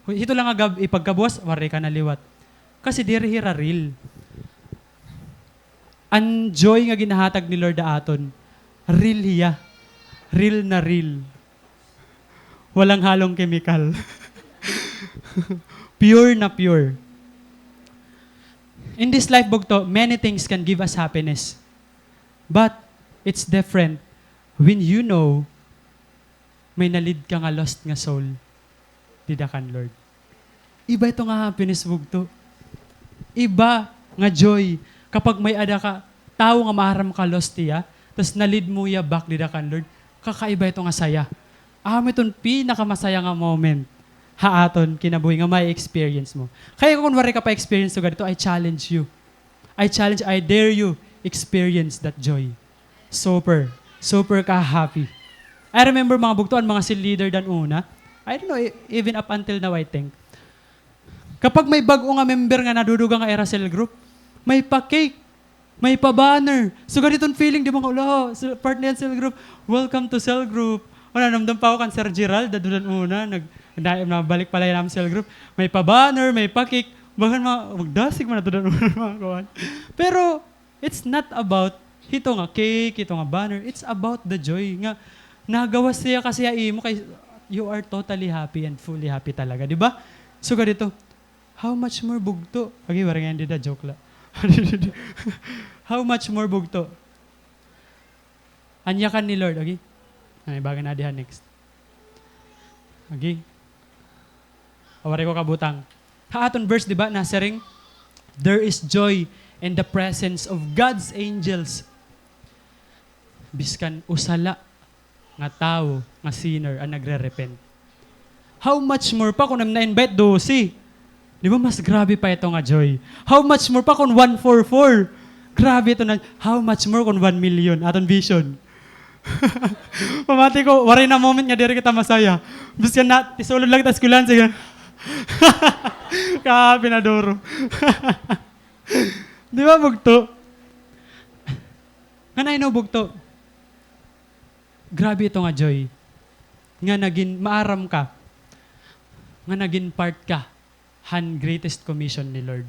hito la nga gab-i, pagkabuwas, waray ka na liwat. Kasi diri hira real. An joy nga ginhatag ni Lord ha aton, real hiya. Real na real. Walang halong kemikal. Pure na pure. In this life, bugto, many things can give us happiness. But it's different when you know may na-lead ka nga lost nga soul dida kan Lord. Iba ito nga happiness, bugto. Iba nga joy kapag may-ada ka tawo nga maaram ka lost hiya, tas na-lead mo hiya back dida kan Lord. Kakaiba ito nga saya. Amo iton pinakamasaya nga moment ha aton kinabuhi nga ma-experience mo. Kaya kon waray ka pa experience sugad ito, I challenge you. I challenge, I dare you, experience that joy. Super, super ka happy. I remember, mga bugto, an mga cell leader dan una, I don't know, e-, even up until now, I think. Kapag may bag-o nga member nga nadudugang ha ira cell group, may pa-cake, may pa-banner. Sugad iton feeling, di ba, nga, "Hala, cell, part na hiya han cell group. Welcome to cell group." O, nanumdom pa ako kan Sir Gerald, adto dan una, nag-, na-, nabalik pa la hiya han cell group. May pa-banner, may pa-cake. Bagan ma-, magdasig man adto dan una, mga kuan. Pero, it's not about hito nga cake, hito nga banner. It's about the joy nga nagawas hiya kasi ha imo kay you are totally happy and fully happy talaga, di ba? Sugad ito, how much more bugto? Agi, waray ngay-an dida, joke la. How much more bugto? An yakan ni Lord, agi. Ay, bagay na diha next. Agi. Waray ko kabutang. Ha aton verse, di ba, nasiring, "There is joy in the presence of God's angels." Biskan usa la nga tawo nga sinner an nagre-repent. How much more pa kon am na-invite dose? Di ba, mas grabe pa ito nga joy. How much more pa kon one four four? Grabe ito na. How much more kon one million? Aton vision. Pamati ko, waray na moment nga diri kita masaya. Biskan na, tisulod la kita eskwelahan, sige. Ka, pinaduro. Di ba, bugto? Ngan I know, bugto. Grabe ito nga joy. Nga nagin, maaram ka. Nga nagin part ka han greatest commission ni Lord.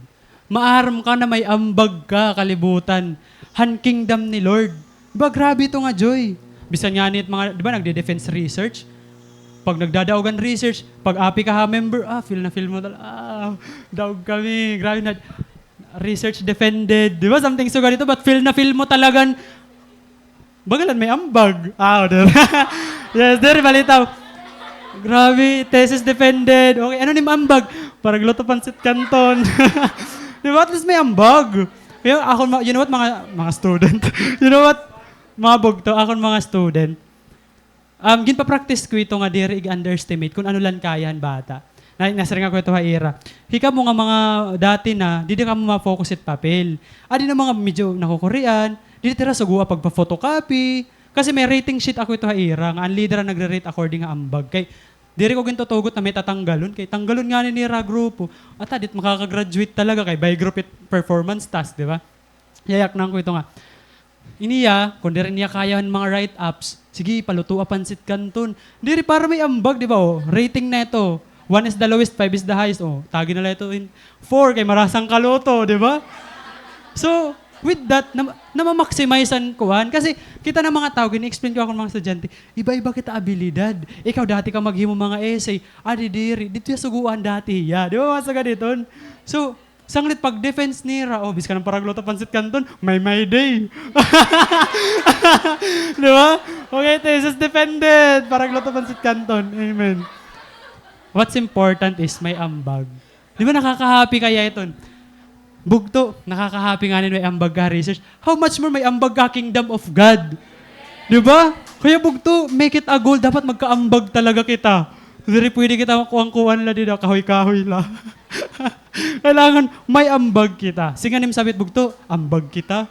Maaram ka na may ambag ka kalibutan han kingdom ni Lord. Di ba, grabe ito nga joy. Bisan ngani it mga, di ba, nagde-defense research? Pag nagdadaog an research, pag api ka ha member, ah, feel na feel mo talaga, ah, daog kami, grabe na, research defended. Di ba, something sugad ito, but feel na feel mo talagan, baga la may ambag. Ah, diri. Yes, diri, balitaw. Grabe, thesis defended. Okay, ano nim ambag? Paragluto pansit canton. Di ba, at least may ambag. Kaya ako, ma-, you know what, mga, mga student? You know what, mga bugto, akon mga student. Um, ginpa-practice ko ito nga diri ig-underestimate kon ano la an kaya han bata. Na, nasiring ako ito ha ira. Hikamo nga mga dati na, didi kamo ma-focus it papel. Adi na mga medyo nakukurian, didi tira sugoa pagpa-photocopy. Kasi may rating sheet ako ito ha ira, nga an leader an nagre-rate according ha ambag. Kay, diri ko gintutugot na may tatanggalon. Kay, tanggalon ngani nira grupo. At adit makaka-graduate talaga kay by group it performance task, di ba? Yayaknan ko ito nga. Iniya, kon diri niya kaya an mga write-ups, sige, palutoa pansit canton. Diri para may ambag, di ba? O, rating na ito. One is the lowest, five is the highest. O, tagi na la ito in four, kay marasang kaluto, di ba? So, With that, na, na ma-maximize an kuan. Kasi kita na mga tao, gini-explain ko akon mga estudyante, iba-iba kita abilidad. Ikaw, dati ka maghimo mga essay. Adi diri, didto hiya sugoan dati hiya. Di ba, mga sugad iton? So, sanglit pag-defense nira, oh, bisan paragluto pansit canton, may, may day. Di ba? Okay, thesis defended. Paragluto pansit canton. Amen. What's important is may ambag. Di ba nakaka-happy kaya iton? Bugto, nakaka-happy nganin may ambag ka ha research. How much more may ambag ka ha kingdom of God? Di ba? Kaya bugto, make it a goal. Dapat magkaambag talaga kita. Diri pwede kita kuan-kuan la dida, kahoy-kahoy la. Kailangan may ambag kita. Sige nga nim sapit bugto, ambag kita.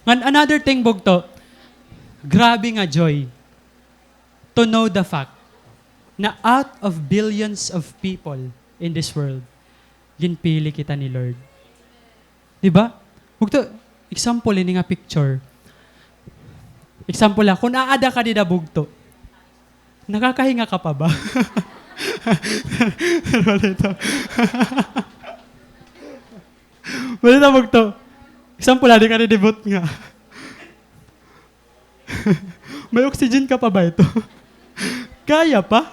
Ngan another thing, bugto, grabe nga joy to know the fact na out of billions of people in this world, ginpili kita ni Lord. Di ba? Bugto, example ini nga picture. Example ha, kun aada ka dida bugto, nakakahinga ka pa ba? Pero balita. Balita bugto. Example ha, di ka didi butnga. May oxygen ka pa ba ito? Kaya pa?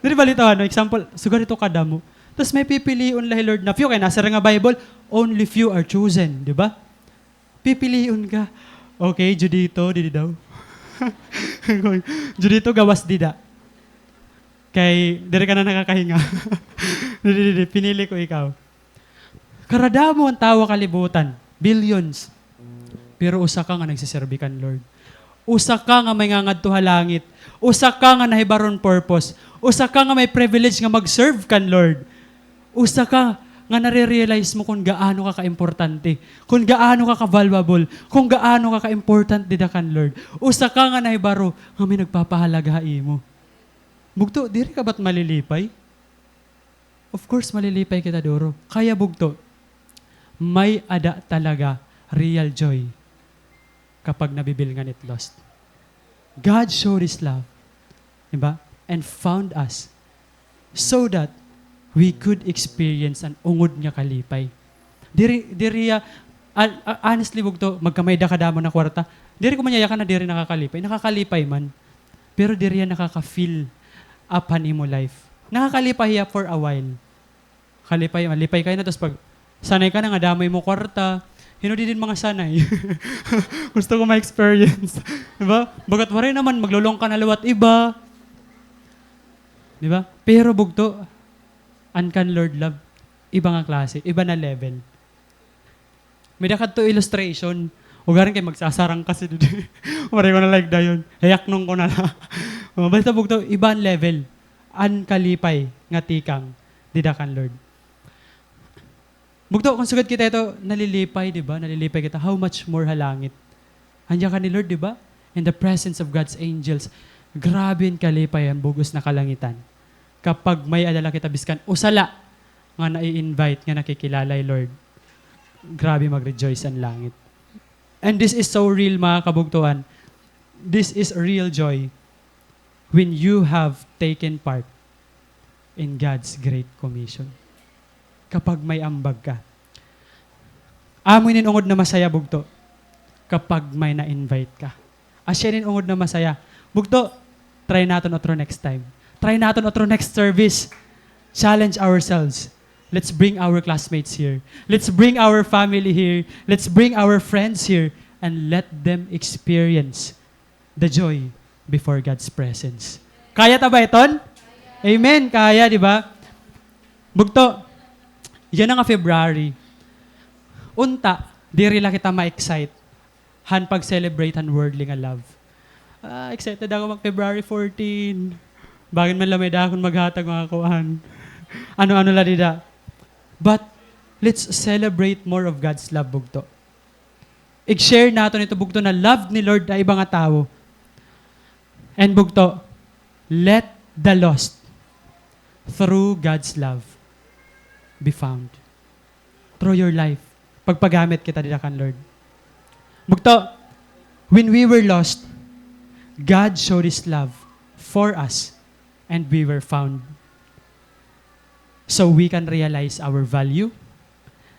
Diri balita, ano, example, sugad ito kadamo. Tas may pipilion la hi Lord na few, kay nasiring nga Bible, "Only few are chosen," di ba? Pipilion ka. Okay, dyo dito, didi daw. Dyo dito, gawas dida. Kay, diri ka na nakakahinga. Didi, didi, pinili ko ikaw. Karadamo an tawo ha kalibutan, billions. Pero usa ka nga nagseserbi kan Lord. Usa ka nga may ngangadto ha langit. Usa ka nga nahibaron purpose. Usa ka nga may privilege nga mag-serve kan Lord. Usa ka nga nare-realize mo kon gaano ka kaimportante, kon gaano ka ka-valuable, kon gaano ka ka-important dida kan Lord. Usa ka nga nahibaro nga may nagpapahalagaha ha imo. Bugto, diri ka ba't malilipay? Of course, malilipay kita duro. Kaya bugto, may ada talaga real joy kapag nabibilngan it lost. God showed His love, di ba? And found us so that we could experience an ungod nga kalipay. Diri, diri, ah, ah, honestly, bugto, magkamay-ada ka damo na kwarta, diri ko man yayakan na diri nakakalipay. Nakakalipay man. Pero diri hiya nakaka-fill up han imo life. Nakakalipay hiya for a while. Kalipay, malipay ka na, tas pag sanay ka na nga damo imo kwarta, hin-o didi an mga sanay? Gusto ko ma-experience. Di ba? Bagat waray naman, maglulong ka na liwat iba. Di ba? Pero bugto, an kan Lord love, iba nga klase, iba na level. May-ada kadto illustration. Ugaran kay magsasarang kasi didi. Waray ko na like dayon. Hayaknon ko na la. O, basta bugto, iba an level. An kalipay nga tikang dida kan Lord. Bugto, kon sugad kita ito, nalilipay, di ba? Nalilipay kita. How much more ha langit? Andiyan ka ni Lord, di ba? In the presence of God's angels. Grabe an kalipay han bug-os na kalangitan. Kapag may-ada la kita biskan usa la nga nai-invite, nga nakikilala hi Lord, grabe mag-rejoice an langit. And this is so real, mga kabugtoan. This is real joy when you have taken part in God's Great Commission. Kapag may ambag ka. Amo ini an ungod na masaya, bugto, kapag may na-invite ka. Asya ini an ungod na masaya. Bugto, try naton otro next time. Try naton otro next service. Challenge ourselves. Let's bring our classmates here. Let's bring our family here. Let's bring our friends here and let them experience the joy before God's presence. Kaya ta ba iton? Amen. Kaya, di ba? Bugto, yana nga February, unta, diri la kita ma-excite han pag-celebrate han worldly nga love. Ah, excited ako mag-February fourteen. Bangin man la may-ada akon maghatag mga kuan. Ano-ano la dida. But, let's celebrate more of God's love, bugto. Ig-share naton ito, bugto, na love ni Lord ha iba nga tawo. And bugto, let the lost through God's love be found. Through your life. Pagpagamit kita dida kan Lord. Bugto, when we were lost, God showed His love for us and we were found. So we can realize our value,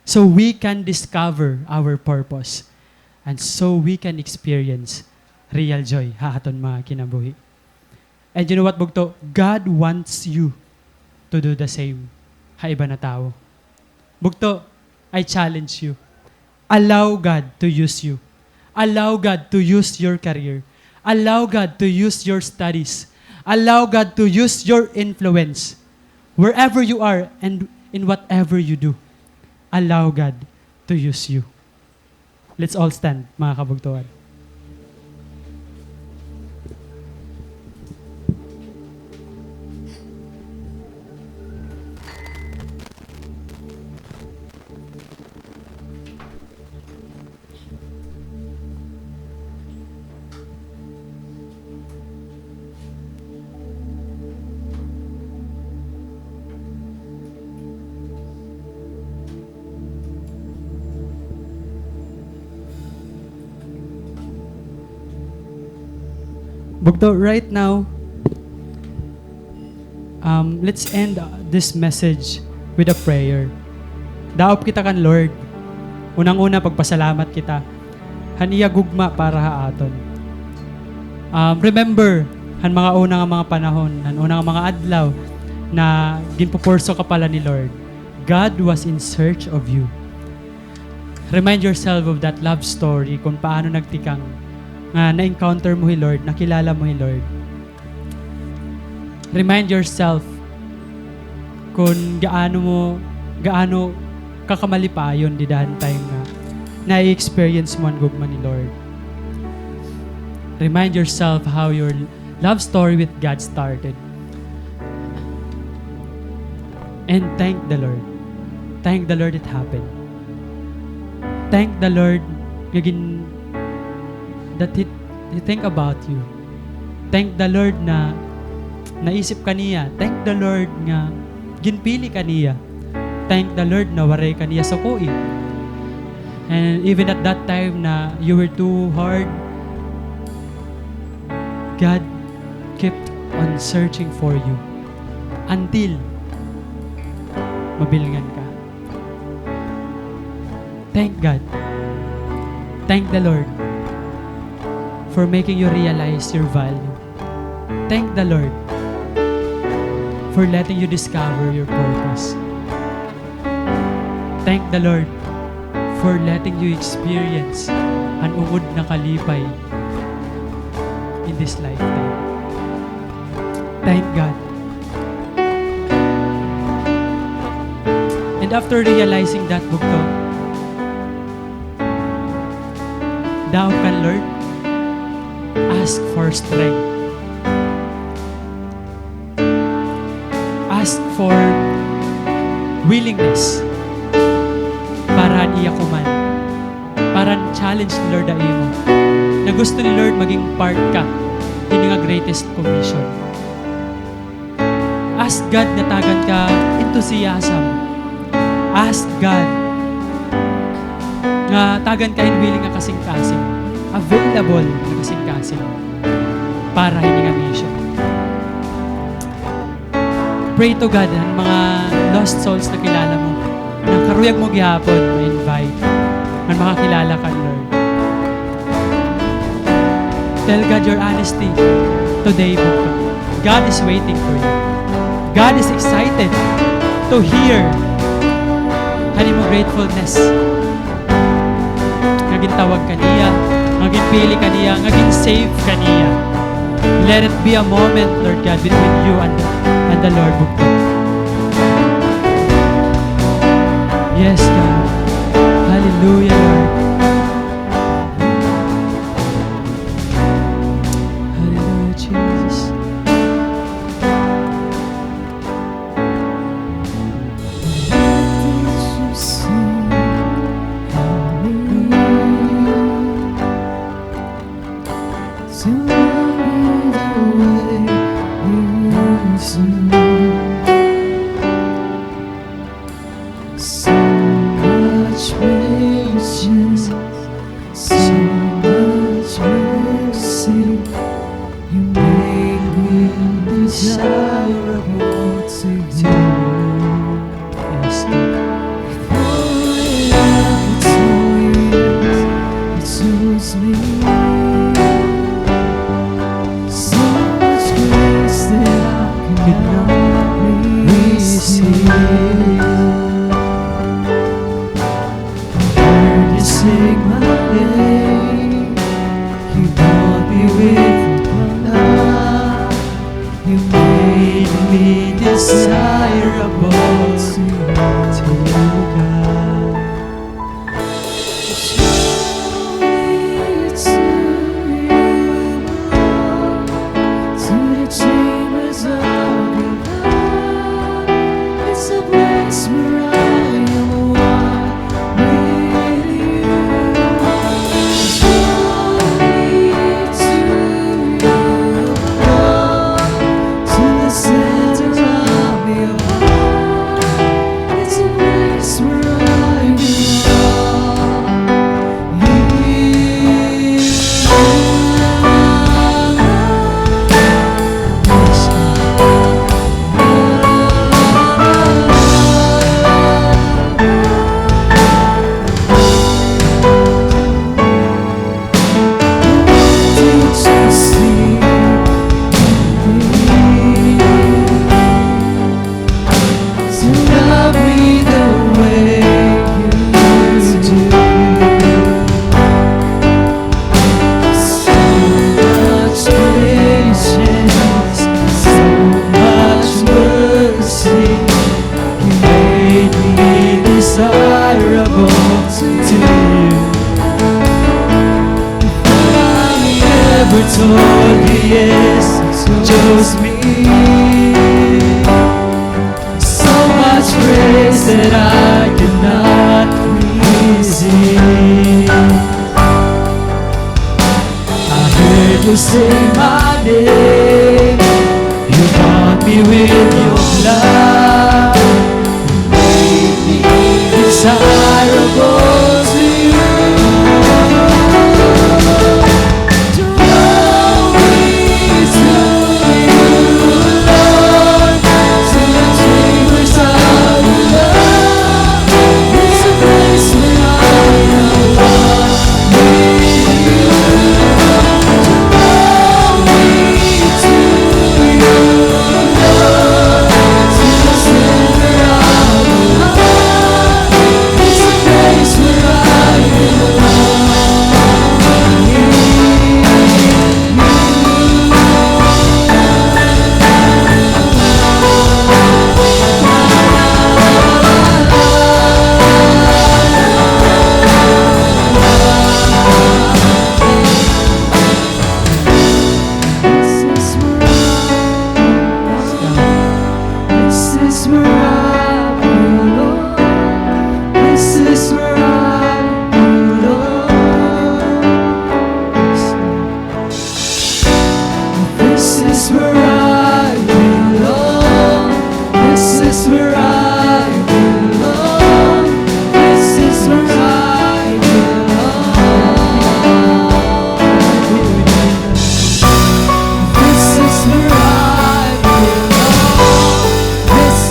so we can discover our purpose, and so we can experience real joy ha aton mga kinabuhi. And you know what, bugto? God wants you to do the same ha iba na tawo. Bugto, I challenge you. Allow God to use you. Allow God to use your career. Allow God to use your studies. Allow God to use your influence. Wherever you are and in whatever you do, allow God to use you. Let's all stand, mga kabugtuan. Bugto, right now, um, let's end, uh, this message with a prayer. Daop kita kan Lord. Unang-una, pagpasalamat kita han iya gugma para ha aton. Um, remember, han mga una nga mga panahon, han una nga mga adlaw na ginpupurso ka pala ni Lord, God was in search of you. Remind yourself of that love story, kung paano nagtikang nga na-encounter mo hi Lord, nakilala mo hi Lord. Remind yourself kung gaano mo, gaano ka kamalipayon dida han time nga na-experience mo an gugma ni Lord. Remind yourself how your love story with God started. And thank the Lord. Thank the Lord it happened. Thank the Lord nga gin-, that he, he think about you. Thank the Lord na naisip ka niya. Thank the Lord nga ginpili ka niya. Thank the Lord na waray ka niya sukoi. And even at that time na you were too hard, God kept on searching for you until mabilngan ka. Thank God. Thank the Lord for making you realize your value. Thank the Lord for letting you discover your purpose. Thank the Lord for letting you experience an ungod na kalipay in this lifetime. Thank God. And after realizing that, bugto, daop kan Lord, ask for strength. Ask for willingness para han iya command, para han challenge ni Lord ha imo, na gusto ni Lord maging part ka hini nga greatest commission. Ask God nga tagan ka enthusiasm. Ask God nga tagan ka hin willing nga kasingkasing, available nga kasingkasing para hini nga mission. Pray to God, an mga lost souls na kilala mo, na karuyag mo gihapon ma-invite, nga makakilala kan Lord. Tell God your honesty today, bugto. God is waiting for you. God is excited to hear han imo gratefulness. Nga gintawag ka niya, nga ginpili ka niya, nga gin-save ka niya. Let it be a moment, Lord God, between you and, and the Lord, bugto. Yes, God. Hallelujah, Lord. Hallelujah, Jesus. Take my name. You bought me with your blood. You made me desirable to you, God. Surely to you, Lord, to the chambers of your love. It's a place where I am one with you. Surely to you, Lord, to the center of your heart. It's a place where I belong. To love me the way you do. So much patience, so much mercy. You made me desirable to you. If I ever told you yes, chose me. So much grace that I cannot resist. I heard you say my name. You bought me with your blood. Made me desirable to you. Draw me to you, Lord, to the chambers of your love. It's a place where I am one with you. Draw me to you, Lord, to the center of your love. It's a place where I belong. This is where I belong. This is where I belong. This is where I belong. This is where I belong. This is where I belong. This is where I belong. This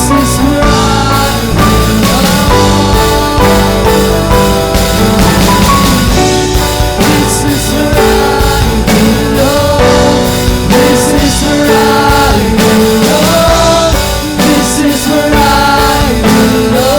is where I belong. This is where I belong. This is where I belong. This is where I belong. This is where I belong. This is where I belong.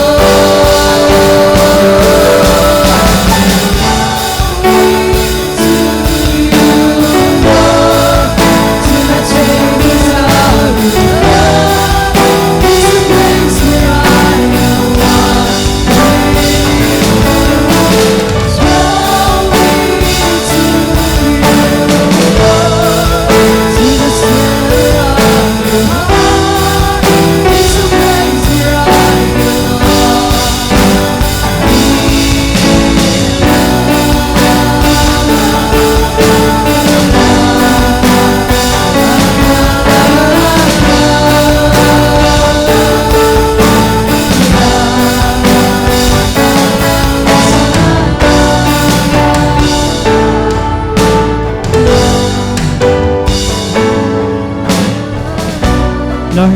Lord,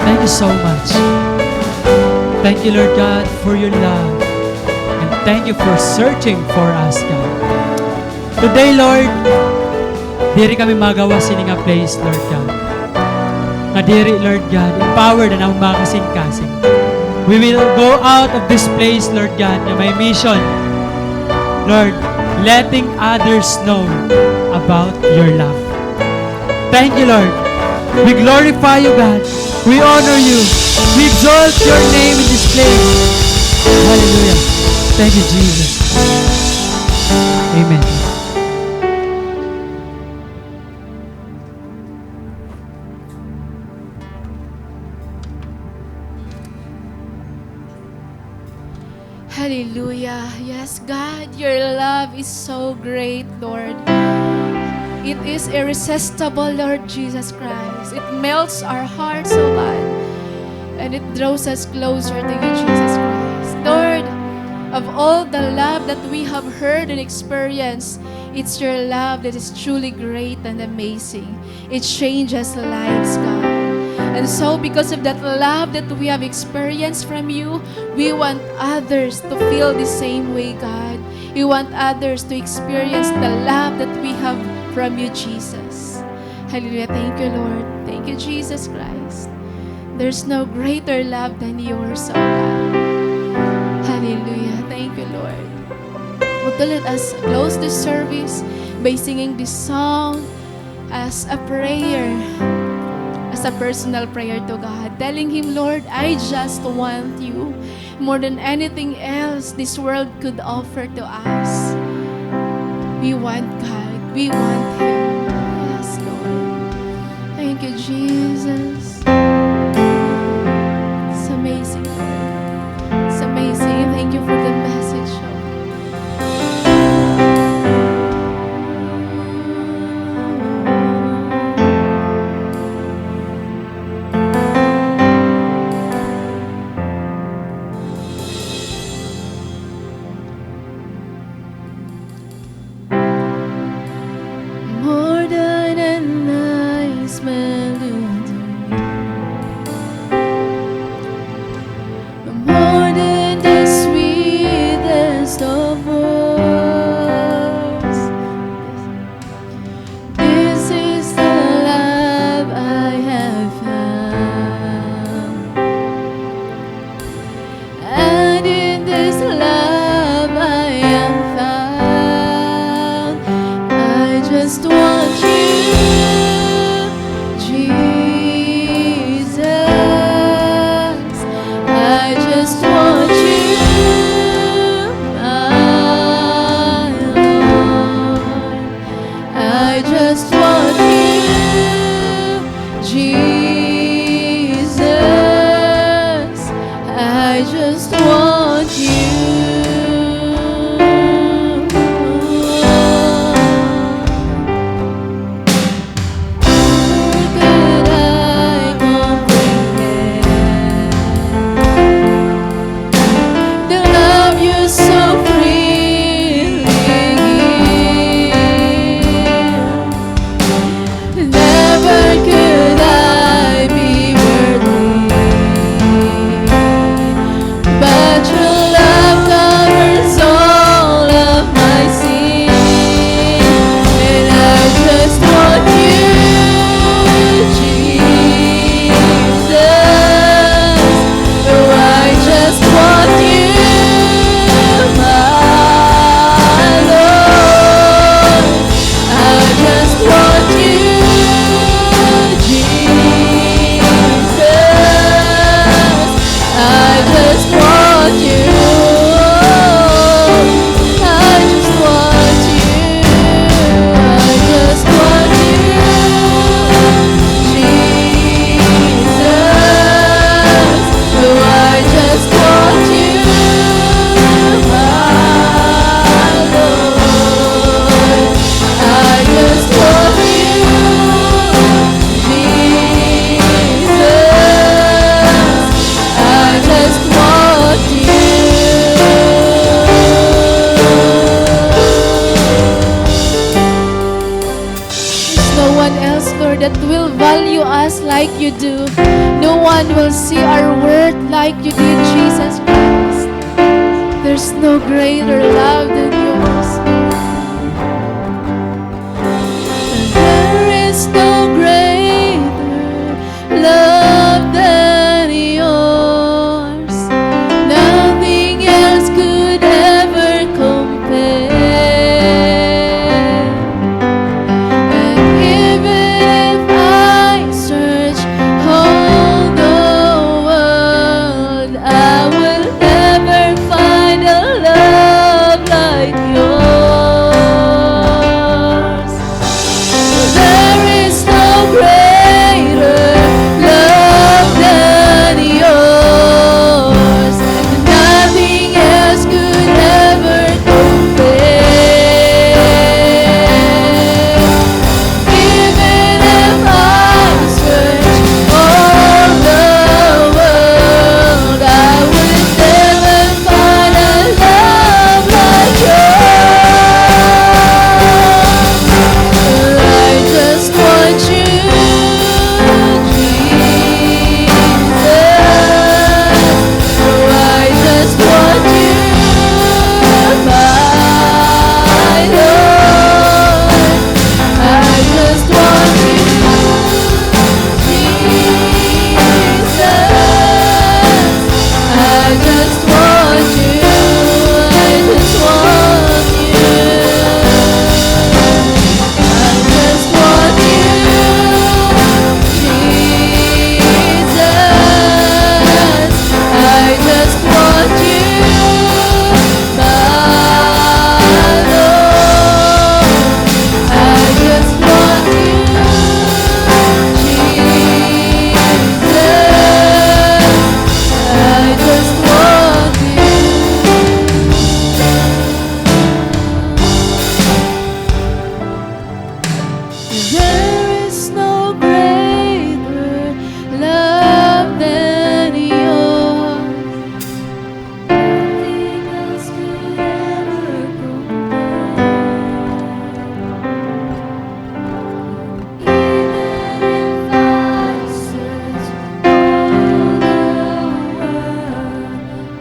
thank you so much. Thank you, Lord God, for your love. And thank you for searching for us, God. Today, Lord, diri kami magawas sini nga place, Lord God. Nga diri, Lord God, empowered an amon mga kasingkasing. We will go out of this place, Lord God, nga may mission. Lord, letting others know about your love. Thank you, Lord. We glorify you, God. We honor you. We exalt your name in this place. Hallelujah. Thank you, Jesus. Amen. Hallelujah. Yes, God, your love is so great, Lord. It is irresistible, Lord Jesus Christ. It melts our hearts, oh God. And it draws us closer to you, Jesus Christ. Lord, of all the love that we have heard and experienced, it's your love that is truly great and amazing. It changes lives, God. And so, because of that love that we have experienced from you, we want others to feel the same way, God. We want others to experience the love that we have from you, Jesus. Hallelujah. Thank you, Lord. Thank you, Jesus Christ. There's no greater love than yours, oh God. Hallelujah. Thank you, Lord. Well, let us close this service by singing this song as a prayer, as a personal prayer to God, telling Him, "Lord, I just want you more than anything else this world could offer to us." We want God. We want Him. Yes, Lord. Thank you, Jesus. It's amazing, Lord. It's amazing. Thank you for the message, Lord. More than a nice melody, more than the sweetest of words, this is the love I have found. And in this love I am found. I just want you, Jesus. I just want you, my Lord. I just want you, Jesus. I just want you. Could I comprehend the love you so freely give? Never could I be worthy, but your love covers all of my sin. And I just want you, Jesus. Oh, I just want you, my Lord. I just want you, Jesus. I just want you. I just want you. I just want you, Jesus. Oh, I just want you, my Lord. I just want you, Jesus. I just want you. There's no one else, Lord, that will value us like you do. No one will see our worth like you did, Jesus Christ. There's no greater love than yours, Lord. There is no greater love than yours. I just want you. I just want you. I just want you, Jesus. I just want you, my Lord. I just want you, Jesus. I just want you. There is no greater love than yours. Nothing else could ever compare. Even if I search all the world,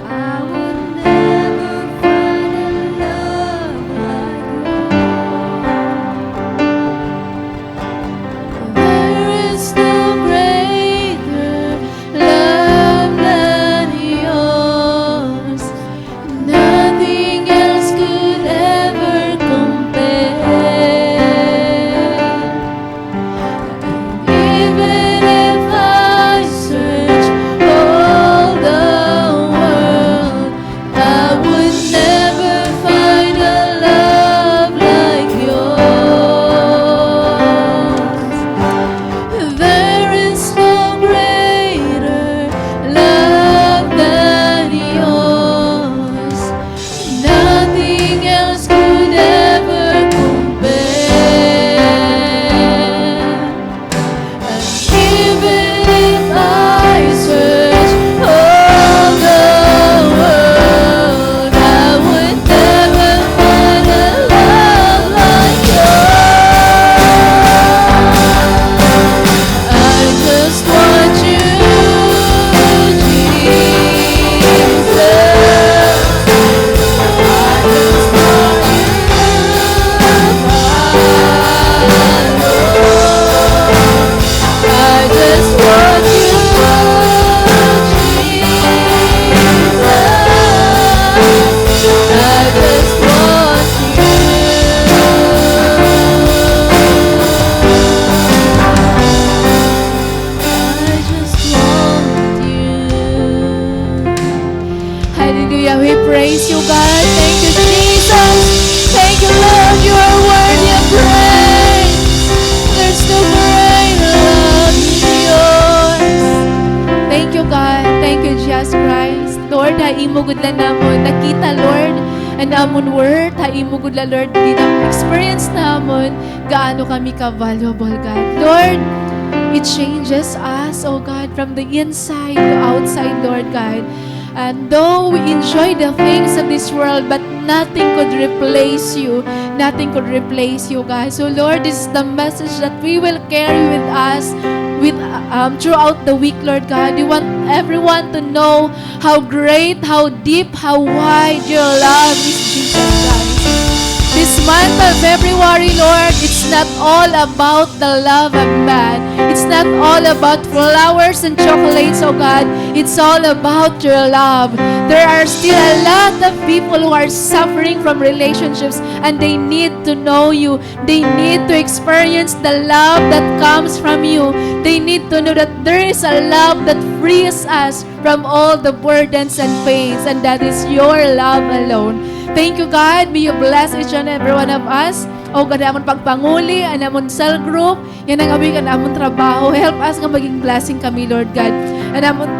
I would never find a love like yours. There is no greater love than yours. Nothing else could ever compare. Even if I search all the world, I would never find a love like yours. There is no greater love than yours. Nothing else could ever compare. And even if I search all the world, I would never find a love like yours. I just want you, Jesus. I just want you, my Lord. I just want you, Jesus. I just want you. I just want you. Hallelujah. We praise you, God. Thank you, Jesus. Thank you, Lord. You are worthy of praise. There's no greater love than yours. Thank you, God. Thank you, Jesus Christ. Lord, ha imo gud la namon nakita, Lord, an amon worth. Ha imo gud la, Lord, gina-experience namon gaano kami ka-valuable, God. Lord, it changes us, oh God, from the inside to outside, Lord God. And though we enjoy the things of this world, but nothing could replace you. Nothing could replace you, God. So, Lord, this is the message that we will carry with us with, um, throughout the week, Lord God. We want everyone to know how great, how deep, how wide your love is, Jesus Christ. This month of February, Lord, it's not all about the love of man. It's not all about flowers and chocolates, oh God. It's all about your love. There are still a lot of people who are suffering from relationships, and they need to know you. They need to experience the love that comes from you. They need to know that there is a love that frees us from all the burdens and pains, and that is your love alone. Thank you, God. May you bless each and every one of us. O God, amon pagpanguli, an amon cell group, yana nga week, an amon trabaho. Help us nga maging blessing kami, Lord God. An amon,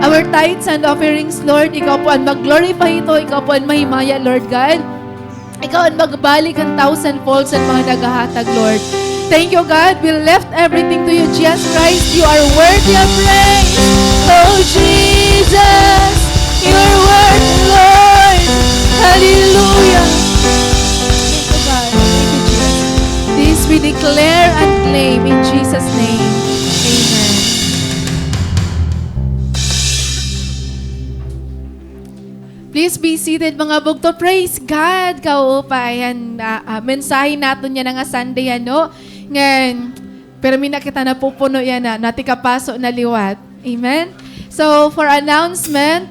our tithes and offerings, Lord, ikaw po an mag-glorify ito, ikaw po an mahimaya, Lord God. Ikaw an magbalik han thousand folds han mga naghahatag, Lord. Thank you, God. We left everything to you, Jesus Christ. You are worthy of praise. Oh, Jesus, you are worthy, Lord. Hallelujah. Thank you, God. Thank you, Jesus. This we declare and claim in Jesus' name. Amen. Please be seated, mga bugto. Praise God! Kauupay an, ah, ah, mensahe naton yana nga Sunday, ano? Ngan, pirmi na kita napupuno yana, nati kapaso na liwat. Amen. So, for announcement,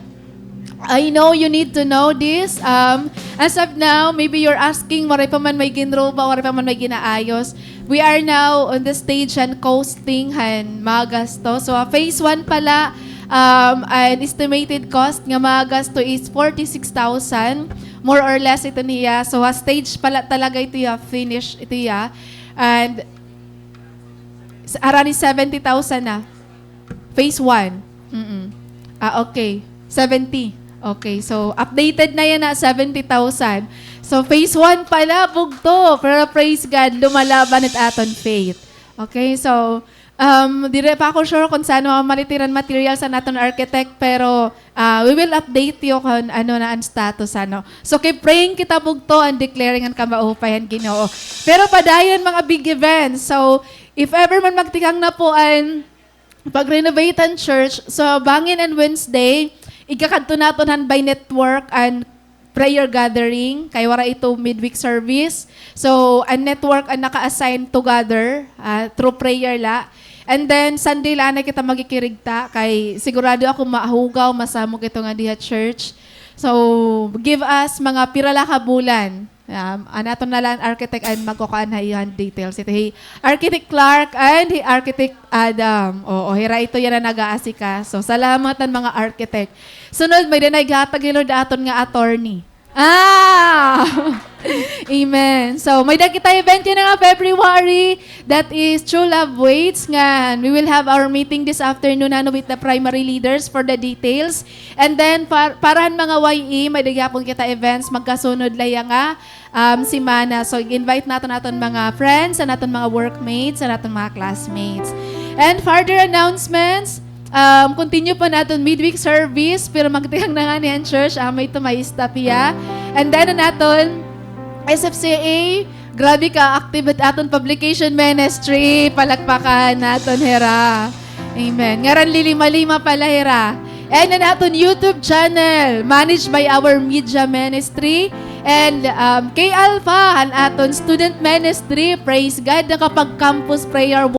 I know you need to know this. Um, as of now, maybe you're asking, waray pa man may ginruba, waray pa man may ginaayos. We are now on the stage han costing han mga gasto. So, ah, phase one pala, um, an estimated cost nga mga gasto is forty-six thousand, more or less ito niya. So, ah, stage pala talaga ito ya, finish ito ya. And s-, arani seventy thousand na. Phase one. Mm-mm. Ah, okay. Seventy. Okay, so updated na yana, seventy thousand. So phase one pala, bugto. Pero praise God, lumalaban it aton faith. Okay, so, um, diri pa ako sure kon san-o mamalitir an materials han aton architect, pero, ah, we will update you kon ano na an status, ano. So keep praying kita, bugto, and declaring an kamaupay han Ginoo. Pero padayon mga big events. So if ever man magtikang na po an pag-renovate han church. So, bangin an Wednesday, igakadto naton han by network an prayer gathering, kay waray ito midweek service. So, an network an naka-assign to gather, ah, through prayer la. And then, Sunday la na kita magkikirigta, kay sigurado ako mahugaw, masamok ito nga diha church. So, give us mga pira la ka bulan. Um, an aton na la an architect an magkukuan ha iya han details. Ito hi Architect Clark and hi Architect Adam. Oo, hira ito yana nag-aasikaso. Salamat han mga architect. Sunod, may-ada na ighatag hi Lord aton nga attorney. Ah! Amen. So, may-ada kita event yana nga February. That is True Love Waits. Ngan, we will have our meeting this afternoon, ano, with the primary leaders for the details. And then, par-, para han mga Y E, may-ada gihapon kita events, magkasunod la iya nga um, semana. So, i-invite naton aton mga friends, an aton mga workmates, an aton mga classmates. And further announcements, um, continue pa an aton midweek service, pero magtikang na ngani an church, ah, may ito, may stop hiya. And then, an aton S F C A, grabe ka active it aton publication ministry, palakpakan naton hira. Amen. Ngaran lilima-lima pala hira. And an aton YouTube channel, managed by our media ministry. And, um, K Alpha, an aton student ministry. Praise God, nakapag-campus prayer